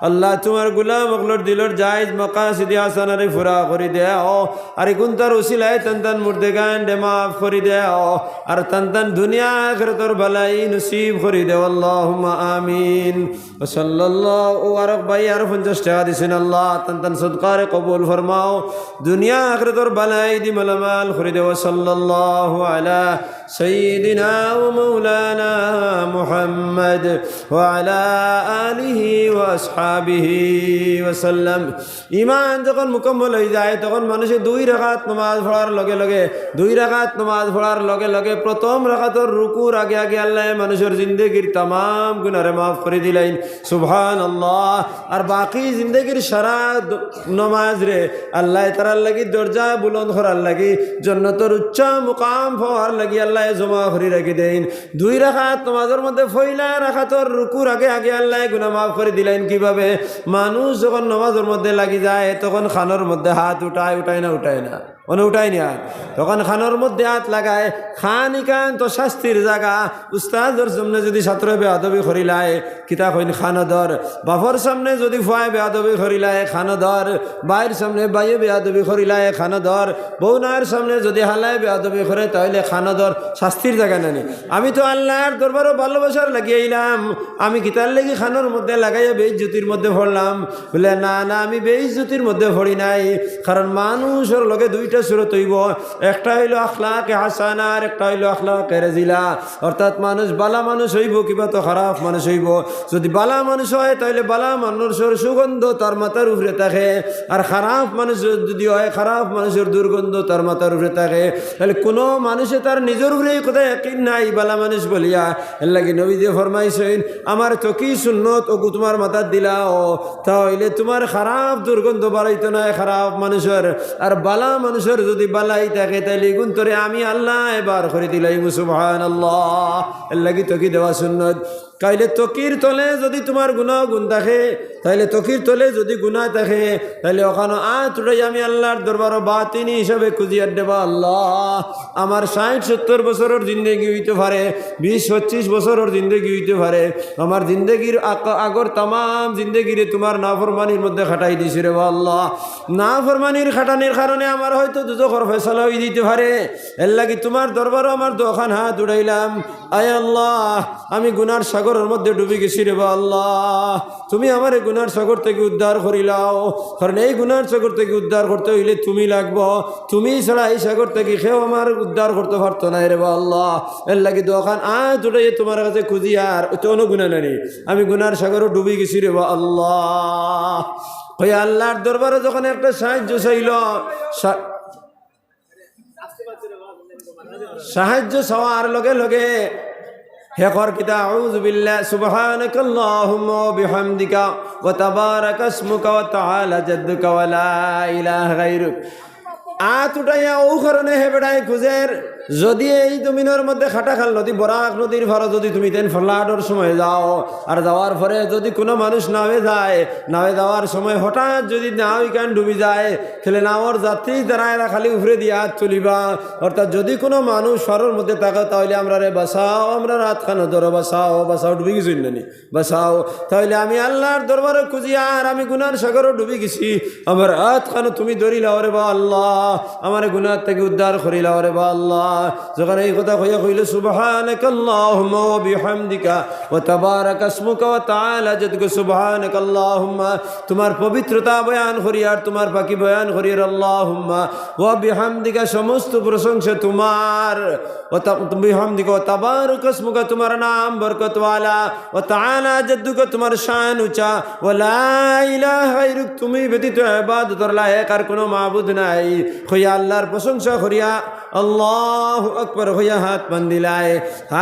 আল্লা, তুমার গুলাম অকলর দিলর জায়েজ মাকাসিদে হাসানারে পুরা করি দেও। আর ইগুন তার উসিলায় তান তান মুর্দেগানরে মাফ করি দেও। আর তান তান দুনিয়া আখিরাতর বালাই নসিব করি দেও। আল্লাহুম্মা আমিন। ওয়া সাল্লাল্লাহু, ও আরক ভাই আরো পঞ্চাশ টেকা দিছইন, আল্লা তান তান সদকারে কবুল ফরমাও, দুনিয়া আখিরাতর বালাই দি মালামাল করি দেও। ওয়া সাল্লাল্লাহু আলা সাইয়্যিদিনা ওয়া মাওলানা মুহাম্মদ ওয়া আলা আলিহি ওয়া আসহাবিহি ওয়া সাল্লাম। ইমান যখন মুকম্মল অই যায়, তখন মানুষে দুই রাকাত নামাজ পড়ার লগে লগে, দুই রাকাত নামাজ পড়ার লগে লগে প্রথম রাকাতর রুকুর আগে আগে আল্লায় মানুষর জিন্দেগির তামাম গুনারে মাফ করি দিলাইন। সুবহানাল্লাহ। আর বাকি জিন্দেগির সারা দ-, নমাজ রে আল্লায় তারার লাগি দরজা বুলন্দ করার লাগি, জন্নতর উচ্চা মুকাম পাওয়ার লাগি আল্লায় জমা করি রাখি দেইন। দুই রাকাত নমাজর মধ্যে পয়লা রাকাতর রুকুর আগে আগে আল্লায় গুনা মাফ করি দিলাইন। কিভাবে? মানুষ যখন নমাজর মধ্যে লাগি যায়, তখন কানর মধ্যে আত উঠায়, উঠায় না, উঠায় না? মানে উঠায় নি আত। তখন কানর মধ্যে আত লাগায়, কান ইখান তো শাস্তির জাগা। উস্তাদর সামনে যুদি ছাত্রয় বেয়াদবি করিলায়, কিতা কইন, কানো ধর। বাপর সামনে যুদি ফুয়ায় বেয়াদবি করিলায়, কানো ধর। ভাইর সামনে ভাইয়ে বেয়াদবি করিলায়, কানো ধর। বউনার সামনে যুদি হালায় বেয়াদবি করে, তাইলে কানো ধর। শাস্তির জাগা নানি? আমি তো আল্লার দরবারো ভালোবাসার লাগি আইলাম, আমি কিতার লাগি কানর মধ্যে লাগাইয়া বেইজ্জতির মধ্যে পড়লাম? বলে, না, না, আমি বেইজ্জতির মধ্যে পড়ি নাই। কারণ মানুষর লগে দুইটা সুরত অইবো, একটা অইলো আখলাকে হাসানা আর একটা অইলো আখলাকে রাজিলা। অর্থাৎ মানুষ বালা মানুষ অইবো কিবা তো খারাপ মানুষ অইবো। যুদি বালা মানুষ অয়, তাইলে বালা মানুষর সুগন্ধ তার মাথার উপরে থাকে, আর খারাপ মানুষ যুদি অয়, খারাপ মানুষর দুর্গন্ধ তার মাথার উপরে থাকে। তাইলে কুনু মানুষে তার নিজর উপরে এই কথা ইয়াকিন নাই, বালা মানুষ বলিয়া। এরলাগি নবীজিয়ে ফরমাইছইন, আমার তকি সুন্নত অগু তুমার মাথাত দিলাও, তাইলে তুমার খারাপ দুর্গন্ধ বারাইতো নায় খারাপ মানুষর। আর বালা মানুষর যুদি বালাই থাকে, তাইলে ইগুন তরে আমি আল্লায় বার করি দিলাইমু। সুবহানাল্লাহ। এরলাগি তকি দেওয়া সুন্নত। তাইলে তকির তলে যুদি তুমার গুনা গুন থাকে, তাইলে তকির তলে যুদি গুনা থাকে, তাইলে অখানো আত উঠাই আমি আল্লার দরবারো বাতিনি হিসাবে খুজিয়ার দেবা, আল্লাহ, আমার ষাইট সত্তর বছরর জিন্দেগি অইতো পারে, বিশ পঁচিশ বছরর জিন্দেগি অইতো পারে, আমার জিন্দেগির আগ-, আগর তামাম জিন্দেগিরে তুমার নাফরমানির মধ্যে কাটাই দিছি রেবা আল্লাহ। নাফরমানির কাটানির কারণে আমার হয়তো দুজখর ফয়সালা অই দিতো পারে। এরলাগি তুমার দরবারো আমার দুখান আত উঠাইলাম। আয় আল্লাহ, আমি গুনার সাগরর মধ্যে ডুবি গেছি রেবা আল্লাহ। তুমি আমারে গুনার সাগর থাকি উদ্ধার করিলাও, কারণ এই গুনার সাগর থাকি উদ্ধার করতে অইলে তুমি লাগবো। তুমি ছাড়া এই সাগর থাকি কেউ আমার উদ্ধার করতো পারতো নায় রেবা আল্লাহ। এরলাগি দুখান আত উঠাইয়া তুমার কাছে খুজিয়ার, অইতো অনো গুনা নানি, আমি গুনার সাগরো ডুবি গেছি রেবা আল্লাহ। কইয়া আল্লার দরবারো যখন একটা সাহায্য চাইলো, সা-, সাহায্য চাওয়ার লগে লগে হে কর কিতা, আউযু বিল্লাহ, সুবহানাকাল্লাহুম্মা ওয়া বিহামদিকা ওয়া তাবারাকা ইসমুকা ওয়া তাআলা জাদ্দুকা ওয়া লা ইলাহা গায়রুক। আত উঠাইয়া অউ কারণে হে বেটায় খুজের, যুদি এই জমিনর মধ্যে কাটাখাল নদী, বরাক নদীর পারো যুদি তুমি তাইন ফ্লাডর সময় যাও, আর যাওয়ার পরে যুদি কুনু মানুষ নাওয়ে যায়, নাওয়ে যাওয়ার সময় হঠাৎ যুদি নাও ইখান ডুবি যায়, তাইলে নাওর যাত্রী যারা এরা খালি উপরেদি আত তুলিবা। অর্থাৎ যুদি কুনু মানুষ পারর মধ্যে থাকে, তাইলে আমরারে বাচাও, আমরার আতখানো ধরো, বাচাও, বাচাও, ডুবি গেছইন নানি, বাচাও। তাইলে আমি আল্লার দরবারো খুজিয়ার, আমি গুনার সাগরো ডুবি গেছি, আমার আতখানো তুমি ধরিলাও রেবা আল্লাহ, আমারে গুনা থাকি উদ্ধার করিলাও রেবা আল্লাহ। যখন এই কথা কইয়া কইলো, সুবহানাকাল্লাহুম্মা ওয়া বিহামদিকা ওয়া তাবারাকা ইসমুকা ওয়া তাআলা জাদ্দুকা, সুবহানাকাল্লাহুম্মা, তুমার পবিত্রতা বয়ান করিয়ার, তুমার পাকি বয়ান করিয়ার, আল্লাহুম্মা ওয়া বিহামদিকা, সমস্ত প্রশংসা তুমার, ওয়া তা-, বিহামদিকা ওয়া তাবারাকা ইসমুকা, তুমার নাম বরকতওয়ালা, ওয়া তাআলা জাদ্দুকা, তুমার শান উচা, ওয়া লা ইলাহা গায়রুক, তুমি ব্যতীত ইবাদতর লায়েক আর কুনু মাবুদ নাই। কইয়া আল্লার প্রশংসা করিয়া আল্লাহু আকবার কইয়া আত বান্ধিলায়।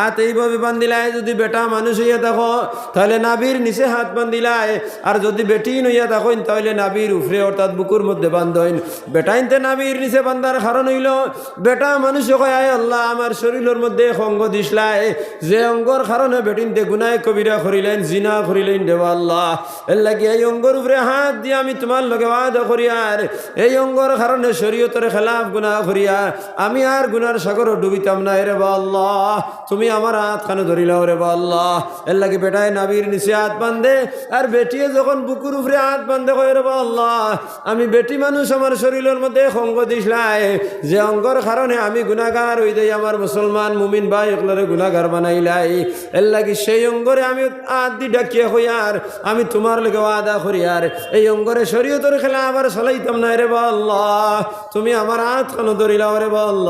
আত এইভাবে বান্ধিলায়, যুদি বেটা মানুষ অইয়া থাকো, তাইলে নাভির নিচে আত বান্ধিলায়, আর যুদি বেটিন অইয়া থাকইন, তাইলে নাভির উপরে অর্থাৎ বুকুর মধ্যে বান্ধইন। বেটাইন্তে নাভির নিচে বান্ধার কারণ অইলো, বেটা মানুষে কয়, আয় আল্লাহ, আমার শরীলর মধ্যে এক অঙ্গ দিছলায়, যে অঙ্গর কারণে বেটিন্তে গুনায় কবিরা করিলাইন, জিনা করিলাইন রেবা আল্লাহ। এরলাগি এই অঙ্গর উপরে আত দিয়া আমি তুমার লগে ওয়াদা করিয়ার, এই অঙ্গর কারণে শরীয়তর খেলাফ গুনা করিয়া আমি আর গুনার সাগরো ডুবিতাম নায় রেবা আল্লাহ, তুমি আমার আতখানো ধরিলাও রেবা আল্লাহ। এরলাগি বেটায় নাভির নিচে আত বান্ধে, আর বেটিয়ে যখন বুকুর উপরে আত বান্ধে কয়, রেবা আল্লাহ, আমি বেটি মানুষ, আমার শরীলর মধ্যে এক অঙ্গ দিছলায়, যে অঙ্গর কারণে আমি গুনাগার অই যাই, আমার মুসলমান মুমিন ভাই অকলরে গুনাগার বানাইলায়। এরলাগি সেই অঙ্গরে আমি আত দি ডাকিয়া কইয়ার, আমি তুমার লগে ওয়াদা করিয়ার, এই অঙ্গরে শরীয়তর খেলাফ আর চলাইতাম নায় রেবা আল্লাহ, তুমি আমার আতখানো ধরিলাও রেবা আল্লাহ।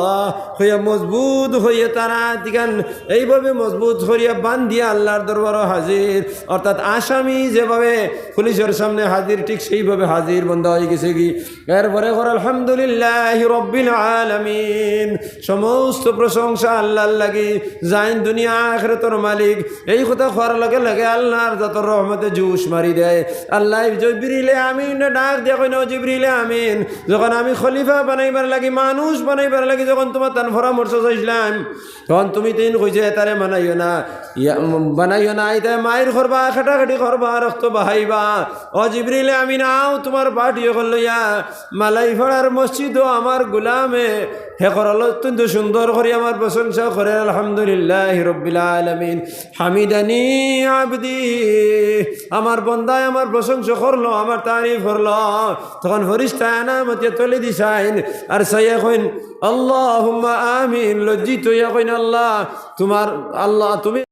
কইয়া মজবুত করিয়া তারা তিকান এইভাবে মজবুত করিয়া বান্ধিয়া আল্লাহর দরবারো হাজির। অর্থাৎ আসামি যেভাবে পুলিশর সামনে হাজির, ঠিক সেইভাবে হাজির বন্দা অইগেছেগি। এরপরে কর আলহামদুলিল্লাহি রাব্বিল আলামিন, সমস্ত প্রশংসা আল্লাহর লাগি, যেইন দুনিয়া আখিরাতর মালিক। এই কথা কওয়ার লগে লগে আল্লাহর জাতর রহমতে জোশ মারি দেয়। আল্লায় জিবরিলে আমিনরে ডাক দিয়া কইন, "ও জিবরিলে আমিন, যখন আমি খলিফা বানাইবার লাগি, মানুষ বানাইবার লাগি যখন তুমার তান পরামর্শ চাইছলাম, তখন তুমি তিন কইছো, 'এতারে বানাইও না, ইয়া, উম, বানাইও না, ইতায় মাইর করবা, কাটাকাটি করবা, রক্ত বাহাইবা।' ও জিবরিলে আমিন, আও তুমার পার্টি অকল লইয়া মালাইপাড়ার মসজিদো আমার গোলামে হে করল অত্যন্ত সুন্দর করি আমার প্রশংসা করে, আলহামদুলিল্লাহি রাব্বিল আলামিন, হামিদানি আবদি, আমার বন্দায় আমার প্রশংসা করলো, আমার তারিফ করলো।" তখন ফিরিস্তায় আনামতিয়া তলে দিছইন, আর চাইয়া কইন, "আল্লাহুম্মা আমিন।" লজ্জিত অইয়া কইন, "আল্লাহ, তুমার, আল্লাহ, তুমি